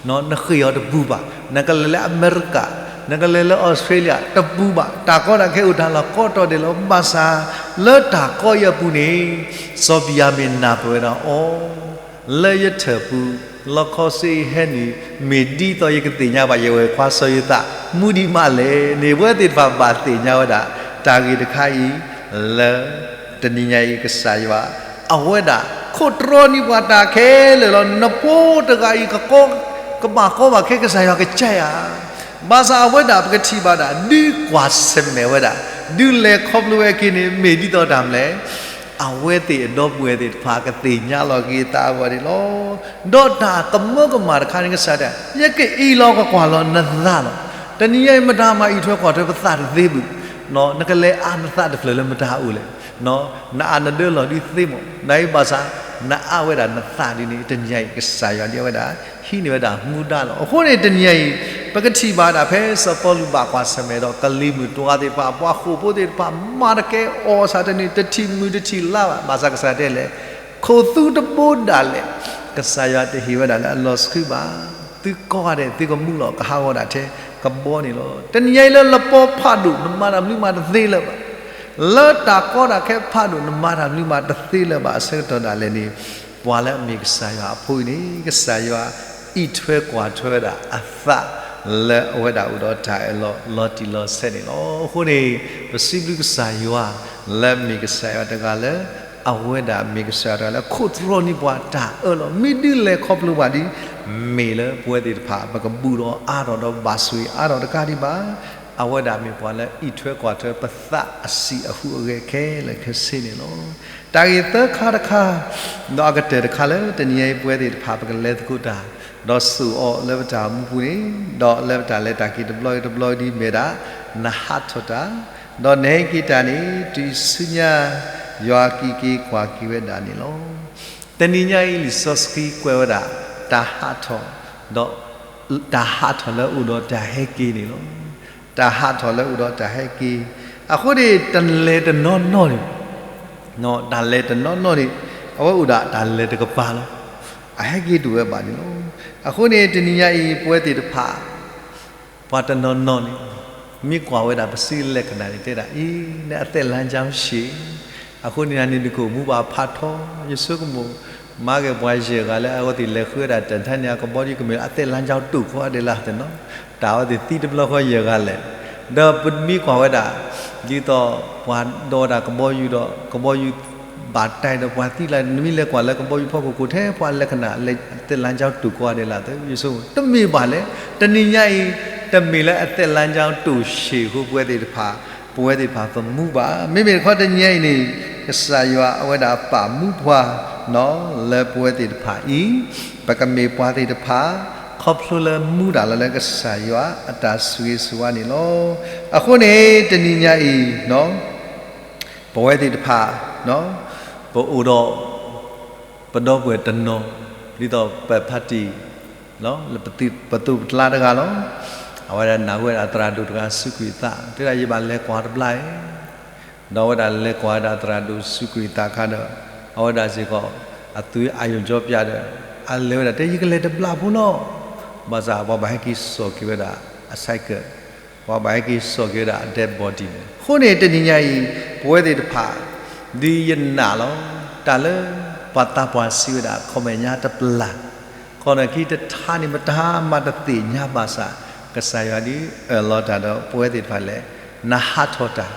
နဃ့ၢ်အီၤတပူၤဘၣ်, နကလဲၤလၢအမဲရကၤ, နကလဲၤလၢအီစထြ့လယါ တပူၤဘၣ်, တၢ်ကီတၢ်ခဲအိၣ်တၢ်လီၢ်ကိးတီၤဒဲးလီၤ. ဘၣ်ဆၣ် လၢတၢ်ကီအံၤအပူၤန့ၣ် စီၤဘံၤယၤမံၣ်နၢ်ပၢၢ်ဝဲဒၣ်အီၤ လၢယထၢၣ်ပူၤ လီခီစ့အံၤဟဲနုာ် မ့ၢ်ဒ်သိးယကသ့ၣ်ညါဘၣ် ယဝဲၢ်ခွါစီၤယိၤသး မူဒံးမးလဲၣ်န့ၣ် ပဝဲသ့ၣ်တဖၣ်ဘၣ်သ့ၣ်ညါဝဲဒၣ် တၢ်ဂ့ၢ်တခါအံၤ လၢ တနံၤညါအံၤကစၢ်ယွၤ အဝဲဒၣ်ခိးတြီန့ၢ်ပှၤတၢ်ခဲလၢာ်လီၤ. နဖိတဂၤအံၤ ကဘၣ်ကီဘၣ်ခဲ ကစၢ်ယွၤကစၢ်ယၤ ဘၣ်ဆၣ်အဝဲဒၣ်ပကထံၣ်ဘၣ်ဒၣ် ဒုးကွၢ်ဆၢၣ်မဲာ်ဝဲဒၣ် ဒုးလဲၤခီဖျိဝဲအခံန့ၣ် မ့ၢ်ဒ်သိးတၢ်မနုၤလဲၣ် အဝဲသ့ၣ်အဒီပုၢ်ဝဲၢ်သ့ၣ်တဖၣ် ကသ့ၣ်ညါလီၤက့ၤအသးအဂီၢ်န့ၣ်လီၤ. ဒီးတၢ်ကမၢကမၣ်တခါန့ၣ် ကစၢ်တဲ ယကအံးလီၤကကွၢ်လီၤနသးလီၤ. တနံၤညါအံၤ မတၤမၤအံးထွဲကွၢ်ထွဲပသးတသ့ဘၣ်. နကလဲၤအါနသးတဖျၢၣ်လၢမတၤအအိၣ်လဲၣ်. နအးနဒၢလီၤဒုးသ့မး နအံၤဘၣ်ဆၣ် နအါဝဲဒၣ်နသးဒ်န့ၣ် တနံၤညါအံၤ ကစၢ်ယွၤဒ်အဝဲဒၣ် ဟံးန့ၢ်ဝဲဒၣ်မူဒါလီၤ. အဃိန့ၣ် တနံၤညါအံၤ ပကထံၣ်ဘၣ်ဒၣ်ဖဲစီၤပီလူးဘၣ်ကွၢ်ဆၢၣ်မဲာ်ဒီး ကလံၤမုၢ်တွၤသ့ၣ်တဖၣ် ပှၤဃိာ်ဖိသ့ၣ်တဖၣ် မၤတကဲအီၤဆၣ်တနံၤ တထံၣ်မုၢ်တထံၣ်လါဘၣ်. ဘၣ်ဆၣ်ကစၢ်တဲလဲၣ် ခိးသူတဘိဒၣ်လဲာ် ကစၢ်ယွၤတဟ့ၣ်ဝဲဒၣ်လၢအလီၤဆှုဘၣ်. သုကိးဂၤဒဲး သုကမူလီၤ ကဟးဂီၤဒၣ်ထဲ ကဘီန့ၣ်လီၤ. တနံၤညါအံၤလၢလပီဖးဒိၣ် နမၤတၢ်မနုၤမးတသ့လၢၤဘၣ်. လၢတၢ်ကီတၢ်ခဲဖးဒိၣ် နမၤတၢ်မနုၤမးတသ့လၢၤဘၣ်အဆၢကတီၢ်ဒၣ်လဲာ်န့ၣ် ပှၤလၢအမ့ၢ်ကစၢ်ယွၤအဖိအံၤန့ၣ် ကစၢ်ယွၤအံးထွဲကွၢ်ထွဲဝဲဒၣ်အသး လၢအဝဲဒၣ်အိၣ်ဒီးတၢ်အၢၣ်လီၤလီၤတံၢ်လီၤဆဲးန့ၣ်လီၤ. အဃိန့ၣ် ပစံးဘျုးကစၢ်ယွၤ လၢမ့ၢ်ကစၢ်ယွၤတဂၤလၢ အဝဲဒၣ်မ့ၢ်ကစၢ်ယွၤတဂၤလၢ ခိးတြီန့ၢ်ပှၤတၢ်အၢၣ်လီၤ မ့ၢ်ဒုးလဲၤခီဖျိပှၤဒ် မ့ၢ်လၢပဝဲသ့ၣ်တဖၣ် ပကဘူၣ်ဒီးအါထီၣ်ဒီးဘၣ်ဆိၣ်ဂ့ၤအါထီၣ်တကးဒံးဘၣ်. အဝဲဒၣ်မ့ၢ်ပှၤလၢအံးထွဲကွၢ်ထွဲပသးအစံာ်အဟူးအဂဲၤခဲလၢာ်ခဲဆ့န့ၣ်လီၤ. တၢ်ဂ့ၢ်သၢခါတခါ ဒီးအကတၢၢ်တခါလၢတနံၤအံၤပဝဲသ့ၣ်တဖၣ် ပကလဲၤသကိးတၢ် ဒီးစိာ်အီၤလၢပတၢ်အိၣ်မူပူၤန့ၣ် ဒီးလၢပတၢ်လဲၤတၢ်က့ၤတဘျီတဘျီဒ်မ့ၢ်ဒၣ် နဟးထီၣ်တၢ် ဒီးနဟဲက့ၤတၢ်န့ၣ် တုၤဆူညါ ယွၤကံၢ်က့ၤကွၢ်က့ၤဝဲဒၣ်န့ၣ်လီၤ. တနံၤညါအံၤ လံာ်စီဆှံကွဲးဝဲဒၣ် တၢ်ဟးထီၣ်, ဒီးတၢ်ဟးထီၣ်လၢအအိၣ်ဒီးတၢ်ဟဲက့ၤန့ၣ်လီၤ. တၢ်ဟးထီၣ်လၢအအိၣ်ဒီးတၢ်ဟဲက့ၤ, အဃိန့ၣ် တၢ်လဲၤတနီၤနီၤန့ၣ်, တၢ်လဲၤတနီၤနီၤန့ၣ် အဝဲအိၣ်ဒၣ်တၢ်လဲၤတကပၤလီၤ. အဟဲက့ၤတအိၣ်ဝဲဘၣ်န့ၣ်လီၤ. အဃိန့ၣ် တနံၤညါအံၤ ပဝဲသ့ၣ်တဖၣ် ပှၤတနီၤနီၤန့ၣ် မ့ၢ်ကွၢ်ဝဲဒၣ်ပစုလက္ခဏာန့ၣ် တဲဒၣ်အံၤ နအသက်လမ်းကြောင်းရှည်, အဃိန့ၣ်န့ၣ် နကအိၣ်မူဘၣ်ဖးထီ, ယဆိကမိၣ် မၤက့ၤပှၤယဲၢ်ဂၤလၢအဝဲသ့ၣ်လဲၤဃုဝဲဒၣ် တၢ်ထါန့ၣ် အကဘီယူၤကမ့ၢ် အသက်လမ်းကြောင်းတိုကီးဒဲးလၢ်တနီၤ, တၢ်အဝဲသ့ၣ်သံတဘျီဃီယဲၢ်ဂၤလဲၣ်. ဒီးပမ့ၢ်ကွၢ်ဝဲဒၣ် ဒ်သိးပှၤဒိးဝဲဒၣ်ကဘီယူၤဒီး ကဘီယူၤဘၣ်တၢ်ဒီးပှၤသံလၢ်, နမ့ၢ်လဲၤကွၢ်လၢကဘီယူၤဖီခိၣ် ကိးထဲပှၤလက္ခဏာ အသက်လမ်းကြောင်းတိုကီးဒဲးလၢ်သၢ ယဆိကမိၣ်တမ့ၢ်ဘၣ်လဲၣ်. တနံၤညါအံၤ တမ့ၢ်လၢအသက်လမ်းကြောင်းတိုရှည်အဃိ ပဝဲသ့ၣ်တဖၣ် ပဝဲသ့ၣ်တဖၣ်သမူဘၣ်. မ့မ့ၢ်တခီတနံၤညါအံၤန့ၣ် ကစၢ်ယွၤအဝဲဒၣ်ပာ်မူပှၤ လၢပဝဲသ့ၣ်တဖၣ်အံၤ ပကမ့ၢ်ပှၤသ့ၣ်တဖၣ် ခီဖျိလၢမူဒၣ်လီၤလၢကစၢ်ယွၤအတၢ်ဆိၣ်ဂ့ၤဆိၣ်ဝါန့ၣ်လီၤ. အဃိန့ၣ် တနံၤညါအံၤ ပဝဲသ့ၣ်တဖၣ် ပအိၣ်ဒီး ပဒီပုၢ်ဝဲၢ်တနီၤ ဒ်သိးပဖါတံၢ် လၢပသူၣ်ပသးတဂၤလီၤ. အဝဲဒၣ်နာ်ဝဲဒၣ်သရၣ်ဒိၣ်တဂၤ စူးကွံာ်အသး တဲဒၣ်ယဘၣ်လဲၤကွၢ်တဘျီအံၤ, ဒီးအဝဲဒၣ်လဲၤကွၢ်ဝဲဒၣ်သရၣ်ဒိၣ်စူးကွံာ်အသးအခါဒီး အဝဲဒၣ်စ့ၢ်ကီး အသွံၣ်အါယိာ်ကၠီပၠးဒီး အလဲၤဝဲဒၣ်တဲ ယကလဲၤတဘျီဖိလီၤ. ဘၣ်ဆၣ်ပှၤဘၣ်ဟဲက့ၤစိာ်က့ၤဝဲဒၣ်အ cycle, ပှၤဘၣ်ဟဲက့ၤစိာ်က့ၤဝဲဒၣ်အ dead body န့ၣ်. အဃိန့ၣ် တနံၤညါအံၤ ပဝဲသ့ၣ်တဖၣ် ဒ်ယနာ်လီၤ တၢ်လၢပှၤသးပှၢ်စံးဝဲဒၣ် ခီမဲာ်ညါတပျၢ် ခီၣ်နၢ်ခံတထါန့ၣ် မတၤမၤတသ့ၣ်ညါဘၣ်ဆၣ် ကစၢ်ယွၤဒ်အၢၣ်လီၤတၢ်ဒီးပဝဲသ့ၣ်တဖၣ်လဲၣ်, နဟးထီၣ်တၢ်,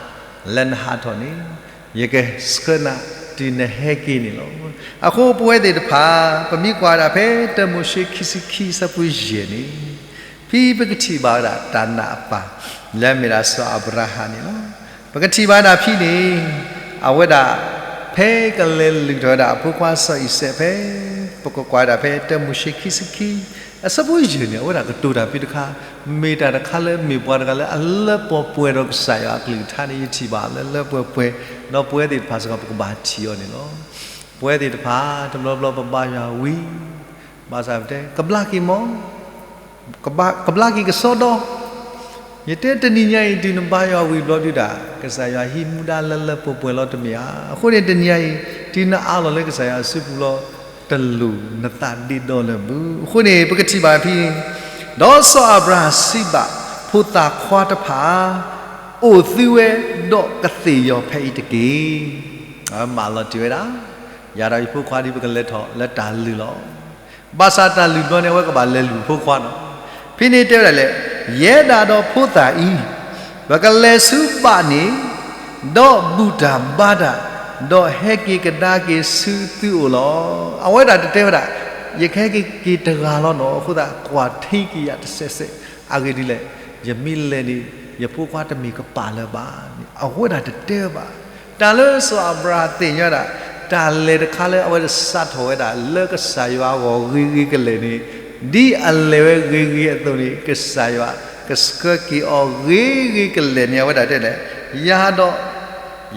လၢနဟးထီၣ်န့ၣ် ယကဆှၢနၤတုၤနဟဲက့ၤန့ၣ်လီၤ. အဃိပဝဲသ့ၣ်တဖၣ် ပမ့ၢ်ကွၢ်ဒၣ်ဖဲတၢမိၤၡ့ခံဆံခံဆၢဖိယဲၢ်န့ၣ် ဖဲပကထံၣ်ဘၣ်ဝဲဒၣ်တၢ်နာ်အပၢ် လၢအမ့ၢ်ဒၣ်စီၤအၤဘြၤဟၣ်န့ၣ်လီၤ. ပကထံၣ်ဘၣ်ဒၣ်ဖဲန့ၣ် အဝဲဒၣ် ဖဲကလဲၤလုၢ်ထီၣ်ဝဲဒၣ်အဖိခွါစီၤအံၤစဲးဖဲ ပကကွၢ်ဝဲဒၣ်ဖဲတၢမိၤၡ့ခံဆံခံ အဆၢဖိယဲၢ်န့ၣ် အဝဲဒၣ်ကတိၤတၢ်ဖဲတခါ မ့ၢ်တၢ်တခါလၢမ့ၢ်ပှၤတဂၤလၢအလၢပှဲၤပှဲၤဒီးကစၢ်ယွၤအကလုၢ်ကထါန့ၣ် ယထံၣ်ဘၣ်လၢလၢပှဲၤပှဲၤ ဒီးပဝဲသ့ၣ်တဖၣ်စ့ၢ်ကီး ပကဘၣ်ထံၣ်အီၤန့ၣ်လီၤ. ပဝဲသ့ၣ်တဖၣ် တဘျီဘျီပဘါယွၤဝံၤ ဘၣ်ဆၣ်ပတဲ ကဘျါက့ၤမီၢ် ကဘျါက့ၤကစီဒီ, ယတဲတနံၤညါအံၤ တုၤနဘါယွၤဝံၤဘျီဒုဒၣ် ကစၢ်ယွၤဟံးမူဒါလၢလၢပှဲၤပှဲၤလီၤတမ့ၢ်ဧါ. အဃိန့ၣ် တနံၤညါအံၤ တုၤနအးလီၤလၢကစၢ်ယွၤအစုပူၤလီၤ တလိၣ်နသးဒ့ဒီလၢၤဘၣ်. အဃိန့ၣ် ပကထံၣ်ဘၣ်ဖဲ ဒီးစီၤအၤဘြၤဟၣ်စံးဘၣ်ဖိသၣ်ခွါတဖၣ်, အိၣ်သုဝဲဒီးကသ့ၣ်ယီၤဖဲအံၤတက့ၢ်. မၤလီၤတ့ၢ်ဝဲဒၣ် ယၤဒီးယဖိခွါဒ်ပကလဲၤထီၣ်လၢတၢ်လုၢ်လီၤ. ဘၣ်ဆၣ်တၢ်လုၢ်ဘျီန့ၣ် အဝဲကဘၣ်လဲၤလုၢ်ဖိခွါနီၤ. ဖဲန့ၣ်တဲဝဲဒၣ်လဲၣ်, ယဲဒၣ်ဒီးဖိသၣ်အံၤ ပကလဲၤဆူဘၣ်န့ၣ်, ဒီးဘူၣ်တၢ်ဘါတၢ်, ဒီးဟဲက့ၤကဒါက့ၤဆူသုအိၣ်လီၤ. အဝဲဒၣ်တတဲဝဲဒၣ်, ယကဟဲက့ၤက့ၤတဂၤလီၤနီၤ, အဃိသတးကွၢ်ထံက့ၤယၤတစဲးစဲး, အဂ့ၢ်ဒ်လဲၣ်, ယမ့ၢ်လဲၤန့ၣ် ယဖိခွါတမ့ၢ်ကပာ်လၢၤဘၣ်န့ၣ် အဝဲဒၣ်တတဲဘၣ်. တၢ်လၢစီၤအၤဘြၤဟၣ်သ့ၣ်ညါဒၣ် တၢ်လဲၤတခါလၢအဝဲဒၣ်စးထီၣ်ဝဲဒၣ်လၢကစၢ်ယွၤအဂီၢ်ဂ့ၤဂ့ၤကလဲာ်န့ၣ်, ဒ်အလဲၤဝဲဂ့ၤဂ့ၤအသိးန့ၣ် ကစၢ်ယွၤကဆှၢက့ၤအီၤဂ့ၤဂ့ၤကလဲာ်န့ၣ် အဝဲဒၣ်တဲလဲၣ်, ယၤဒီး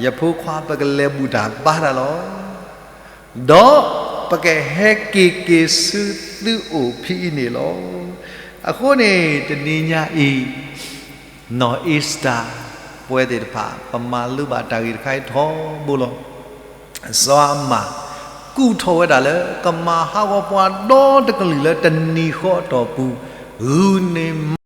ယဖိခွါပကလဲၤဘူၣ်တၢ်ဘါတၢ်လီၤ. ဒီးပကဟဲက့ၤက့ၤဆူသုအိၣ်ဖဲအံၤန့ၣ်လီၤ. အဃိန့ၣ် တနံၤညါအံၤ နီၢ်အ့စတၢၤ ပဝဲသ့ၣ်တဖၣ် ပမၤလိဘၣ်တၢ်ဂ့ၢ်တခါအံၤထီဘိလီၤ. စီၤအၤမၣ် ကူၣ်ထီၣ်ဝဲဒၣ်လၢ ကမၤဟးဂီၤပှၤဒီတကလုာ်လၢတနံၤဃီအတီၢ်ပူၤ ဂုာ်န့ၢ်မၤ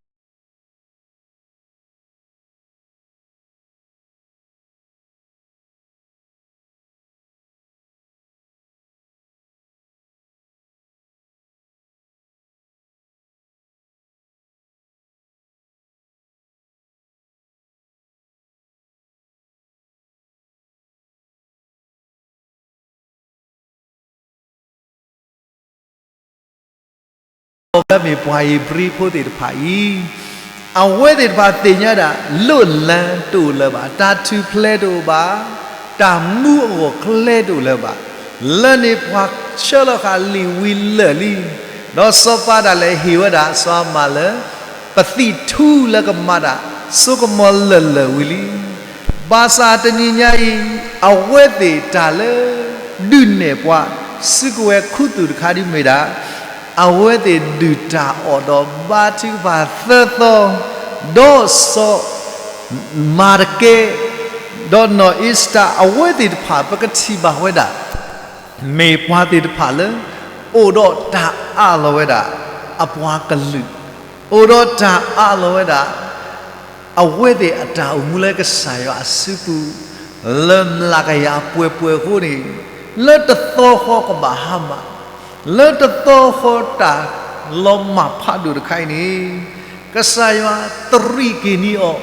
လၢမ့ၢ်ပှၤဧ့ၤဘြံၤဖိသ့ၣ်တဖၣ်အံၤ, အဝဲသ့ၣ်တဖၣ်သ့ၣ်ညါဒၣ် လိၣ်လၢတအိၣ်လၢၤဘၣ်, တၢ်ထူၣ်ဖျဲးတအိၣ်ဘၣ်, တၢ်မူအဂီၢ်ကျဲတအိၣ်လၢၤဘၣ်, လၢန့ၣ်ပှၤဆှၢလီၤဃာ်လံာ်ဝံၤလၢာ်လံ, ဒီးစီၤပၤဒၣ်လဲာ်ဟ့ၣ်ဝဲဒၣ်စီၤအၤမၣ်လၢ ပသံၣ်ထူလၢကမၤတၢ် စိကမီၤလၢာ်လၢာ်ဝံၤလံ. ဘၣ်ဆၣ်တနံၤညါအံၤ အဝဲသ့ၣ်တၢ်လၢ ဒုးနဲၣ်ပှၤ စုကဝဲၤခူသူၣ်တခါဒ်မ့ၢ်ဒၣ် အဝဲသ့ၣ်ဒုၣ်တၢ်အီၣ်ဒီးဘါထုကဖၣ်သၢသီ, ဒီးစီၤ မၤတကဲ, ဒီးနီၢ်အ့ၤစတၢၤ အဝဲသ့ၣ်တဖၣ် ပကထံၣ်ဘၣ်ဝဲဒၣ် မ့ၢ်ပှၤသ့ၣ်တဖၣ်လၢ အိၣ်ဒီးတၢ်အးလီၤဝဲဒၣ် အပှၤကလုာ်, အိၣ်ဒီးတၢ်အးလီၤဝဲဒၣ် အဝဲသ့ၣ်အတၢ်အိၣ်မူလၢကစၢ်ယွၤအစုပူၤ လၢမျးကယၤပှဲၤပှဲၤအဃိန့ၣ်, လၢတသီဃီကဘၣ်ဟါမၢ်, လၢတသီဃီတၢ်လီၤမၢ်ဖးဒိၣ်တခါအံၤန့ၣ်, ကစၢ်ယွၤတရံးက့ၤန့ၢ်အီၤ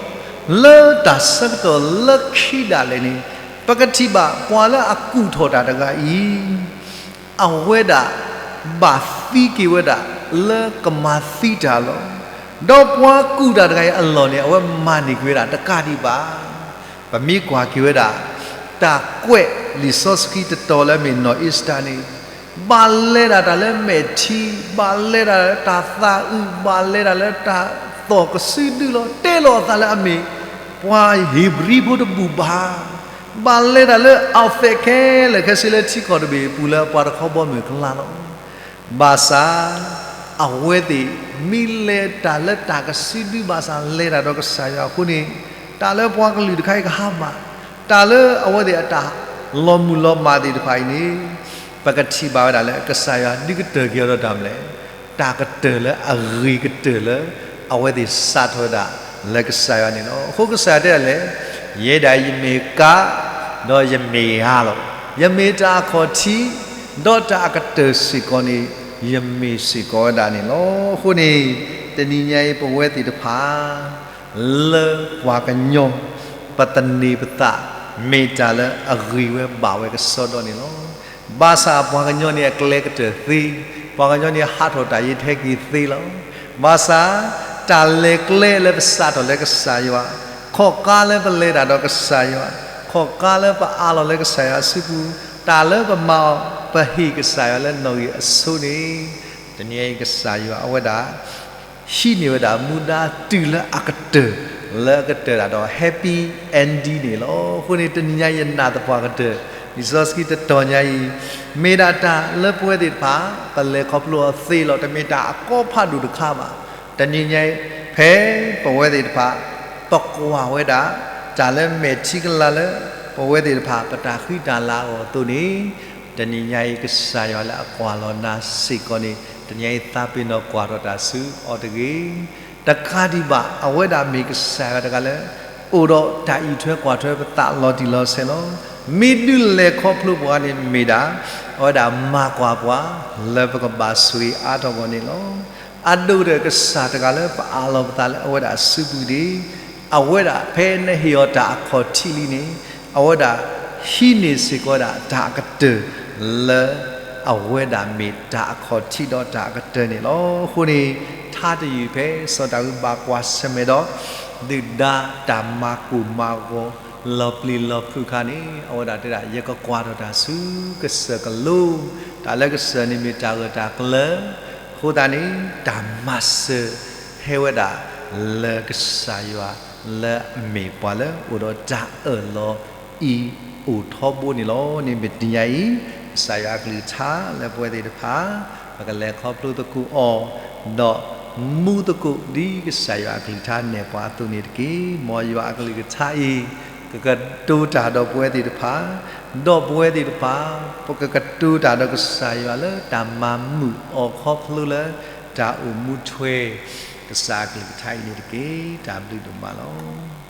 လၢတၢ်ဆၢကတီၢ်လၢခံဒၣ်လဲာ်န့ၣ်, ပကထံၣ်ဘၣ်ပှၤလၢအကူၣ်ထီၣ်တၢ်တဂၤအံၤ အဝဲဒၣ် ဘၣ်သံက့ၤဝဲဒၣ်လၢကမၤသံတၢ်လီၤ. ဒီးပှၤကူၣ်တၢ်တဂၤအံၤအလီၢ်န့ၣ် အဝဲမၤန့ၢ်က့ၤဝဲဒၣ်တကးဒံးဘၣ်. ပမ့ၢ်ကွၢ်က့ၤဝဲဒၣ် တၢ်ကွဲးလံာ်စီဆှံတတီၤလၢအမ့ၢ်နီၢ်အ့ၤစတၢၤန့ၣ်, ဘၣ်လဲၤဒၣ်တၢ်လၢမဲာ်ထံ, ဘၣ်လဲၤဒၣ်လၢတၢ်သးအုး, ဘၣ်လဲၤဒၣ်လၢတၢ်သီၣ်ကစုဒုလီၤ. တဲလီၤအသးလၢအမ့ၢ် ပှၤဧ့ၤဘြံၤဖိတဘူၣ်ဘၣ်. ဘၣ်လဲၤတၢ်လၢ outfit ခဲလၢာ်ခဲဆ့လၢထံကီၢ်တဘ့ၣ်အပူၤလၢပှၤတခီဘီမုၢ်အကျါလီၤ. ဘၣ်ဆၣ် အဝဲသ့ၣ်မ့ၢ်လဲၤတၢ်လၢတၢ်ကစုဒုဘၣ်ဆၣ် လဲၤတၢ်ဒီးကစၢ်ယွၤအဃိန့ၣ်, တၢ်လၢပှၤကလုာ်တခါအံၤကဟါမၢ်, တၢ်လၢအဝဲသ့ၣ်အတၢ်လီၤမုၢ်လီၤမၢ်သ့ၣ်တဖၣ်အံၤန့ၣ်, ပကထံၣ်ဘၣ်ဝဲဒၣ်လၢကစၢ်ယွၤဒုးကတၢၢ်က့ၤအီၤဒီးတၢ်မနုၤလဲၣ်, တၢ်ကတၢၢ်လၢအဂ့ၤကတၢၢ်လၢ အဝဲသ့ၣ်စးထီၣ်ဝဲဒၣ်လၢကစၢ်ယွၤန့ၣ်လီၤ. အဃိကစၢ်ယွၤတဲဒၣ်လဲၣ်, ယဲဒၣ်ယမ့ၢ်ကါ, ဒီးယမ့ၢ်ဧါလီၤ. ယမ့ၢ်တၢ်အခီၣ်ထံး, ဒီးတၢ်အကတၢၢ်စ့ၢ်ကီးန့ၣ် ယမ့ၢ်စ့ၢ်ကီးဝဲဒၣ်န့ၣ်လီၤ. အဃိန့ၣ် တနံၤညါအံၤပဝဲသ့ၣ်တဖၣ် လၢပှၤကညီ ပသန့ၤပသး မ့ၢ်တၢ်လၢအဂ့ၤဝဲဘၣ်ဝဲကစီဒီန့ၣ်လီၤ. ဘၣ်ဆၣ်ပှၤကညီန့ၣ်အကျဲကတၢၢ်သ့, ပှၤကညီန့ၣ်ဟးထီၣ်တၢ်ယံၤထဲက့ၤသ့လီၤ. ဘၣ်ဆၣ် တၢ်လဲၤကျဲလၢပစးထီၣ်လၢကစၢ်ယွၤ, ခီၣ်ကါလၢပလဲၤတၢ်ဒီးကစၢ်ယွၤ, ခီၣ်ကါလၢပအးလီၤလၢကစၢ်ယွၤအစုပူၤ, တၢ်လၢပမၤအီၤ ပဟ့ၣ်ကစၢ်ယွၤလၢနီၣ်ဂံၢ်အဆိန့ၣ်, တနံၤအံၤကစၢ်ယွၤအဝဲဒၣ် ဟံးန့ၢ်ဝဲဒၣ်မူဒါတုၤလၢအကတၢၢ်, လၢအကတၢၢ်ဒၣ်ဒီး happy ending န့ၣ်လီၤ. အဃိန့ၣ် တနံၤညါယနာ်သပှၢ်ကတၢၢ် လံာ်စီဆှံတတီၤညါအံၤ, မ့ၢ်ဒၣ်တၢ်လၢပဝဲသ့ၣ်တဖၣ် ပလဲၤခီဖျိအီၤသ့လီၤ. တမ့ၢ်တၢ်အကီဖးဒိၣ်တခါဘၣ်. တနံၤညါအံၤ ဖဲပဝဲသ့ၣ်တဖၣ် ပကွၢ်ဝဲဒၣ် တၢ်လၢမဲာ်ထံကလၤလၢ ပဝဲသ့ၣ်တဖၣ် ပတၢ်ဃံတၢ်လၤအဂီၢ်အသိးန့ၣ်, တနံၤညါအံၤ ကစၢ်ယွၤလၢအကွၢ်လီၤနၤစ့ၢ်ကီးန့ၣ် တနံၤညါအံၤ သးပ့ၤနီၣ်ကွၢ်ထီၣ်တၢ်ဆူအီၤတဂ့ၤ. တကးဒံးဘၣ် အဝဲဒၣ်မ့ၢ်ကစၢ်ယွၤတဂၤလၢ အိၣ်ဒီးတၢ်အံးထွဲကွၢ်ထွဲပသးလီၤတံၢ်လီၤဆဲးလီၤ. မ့ၢ်ဒုးလဲၤခီဖျိပှၤန့ၣ်မ့ၢ်ဒၣ် အဝဲဒၣ်မၤကွၢ်ပှၤ လၢပကဘၣ်ဆိၣ်ဂ့ၤအါထီၣ်အဂီၢ်န့ၣ်လီၤ. အဒိၣ်ကတၢၢ်ကစၢ်တဂၤလၢပအးလီၤပသးလၢအဝဲဒၣ်အစုပူၤဒၣ်, အဝဲဒၣ်ဖဲနဟ့ၣ်အီၤတၢ်အခီၣ်ထံးလံန့ၣ်, အဝဲဒၣ်ဟံးန့ၢ်စ့ၢ်ကီးဝဲဒၣ်တၢ်အကတၢၢ်လၢ အဝဲဒၣ်မ့ၢ်တၢ်အခီၣ်ထံးဒီးတၢ်အကတၢၢ်န့ၣ်လီၤ. အဃိန့ၣ် ထါတယုၢ်ဖဲစီၤဒၤဝံးဘၣ်ကွၢ်ဆၢၣ်မဲာ်ဒီး ဒုၣ်ဒါတၢ်မၤကိၢ်မၤဂီၤ လီၤပျံၤလီၤဖုးအခါန့ၣ် အဝဲဒၣ်တဲဒၣ် ယကကွၢ်ထီၣ်တၢ်ဆူကစၢၢ်ကလိ, တၢ်လၢကစၢၢ်န့ၣ်မ့ၢ်တၢ်ဂၢၢ်တၢ်ကျၢၤ, အဃိသတးန့ၣ် တၢ်မၤစၢၤဟဲဝဲဒၣ်လၢကစၢ်ယွၤ လၢအမ့ၢ်ပှၤလၢအိၣ်ဒီးတၢ်အၢၣ်လီၤအံၤအိၣ်ထီဘိန့ၣ်လီၤ. န့ၣ်မ့ၢ်တနံၤညါအံၤ ကစၢ်ယွၤအကလုၢ်ကထါလၢပဝဲသ့ၣ်တဖၣ် ပကလဲၤခီဖျိသကိးအီၤ, ဒီးမူသကိးဒ်ကစၢ်ယွၤအကလုၢ်ကထါနဲၣ်ပှၤအသိးန့ၣ်တက့ၢ်. မ်ယွၤအကလုၢ်ကထါအံၤ ကကတိၤတၢ်ဒီးပဝဲသ့ၣ်တဖၣ်, ဒီးပဝဲသ့ၣ်တဖၣ် ပကကတိၤတၢ်ဒီးကစၢ်ယွၤလၢတၢ်မၤမုာ်အီၤခီဖျိလၢ တၢ်အိၣ်မူထွဲ ကစၢ်အကလုၢ်ကထါအံၤန့ၣ်တက့ၢ်. တၢ်ဘျုးဒိၣ်မးလီၤ.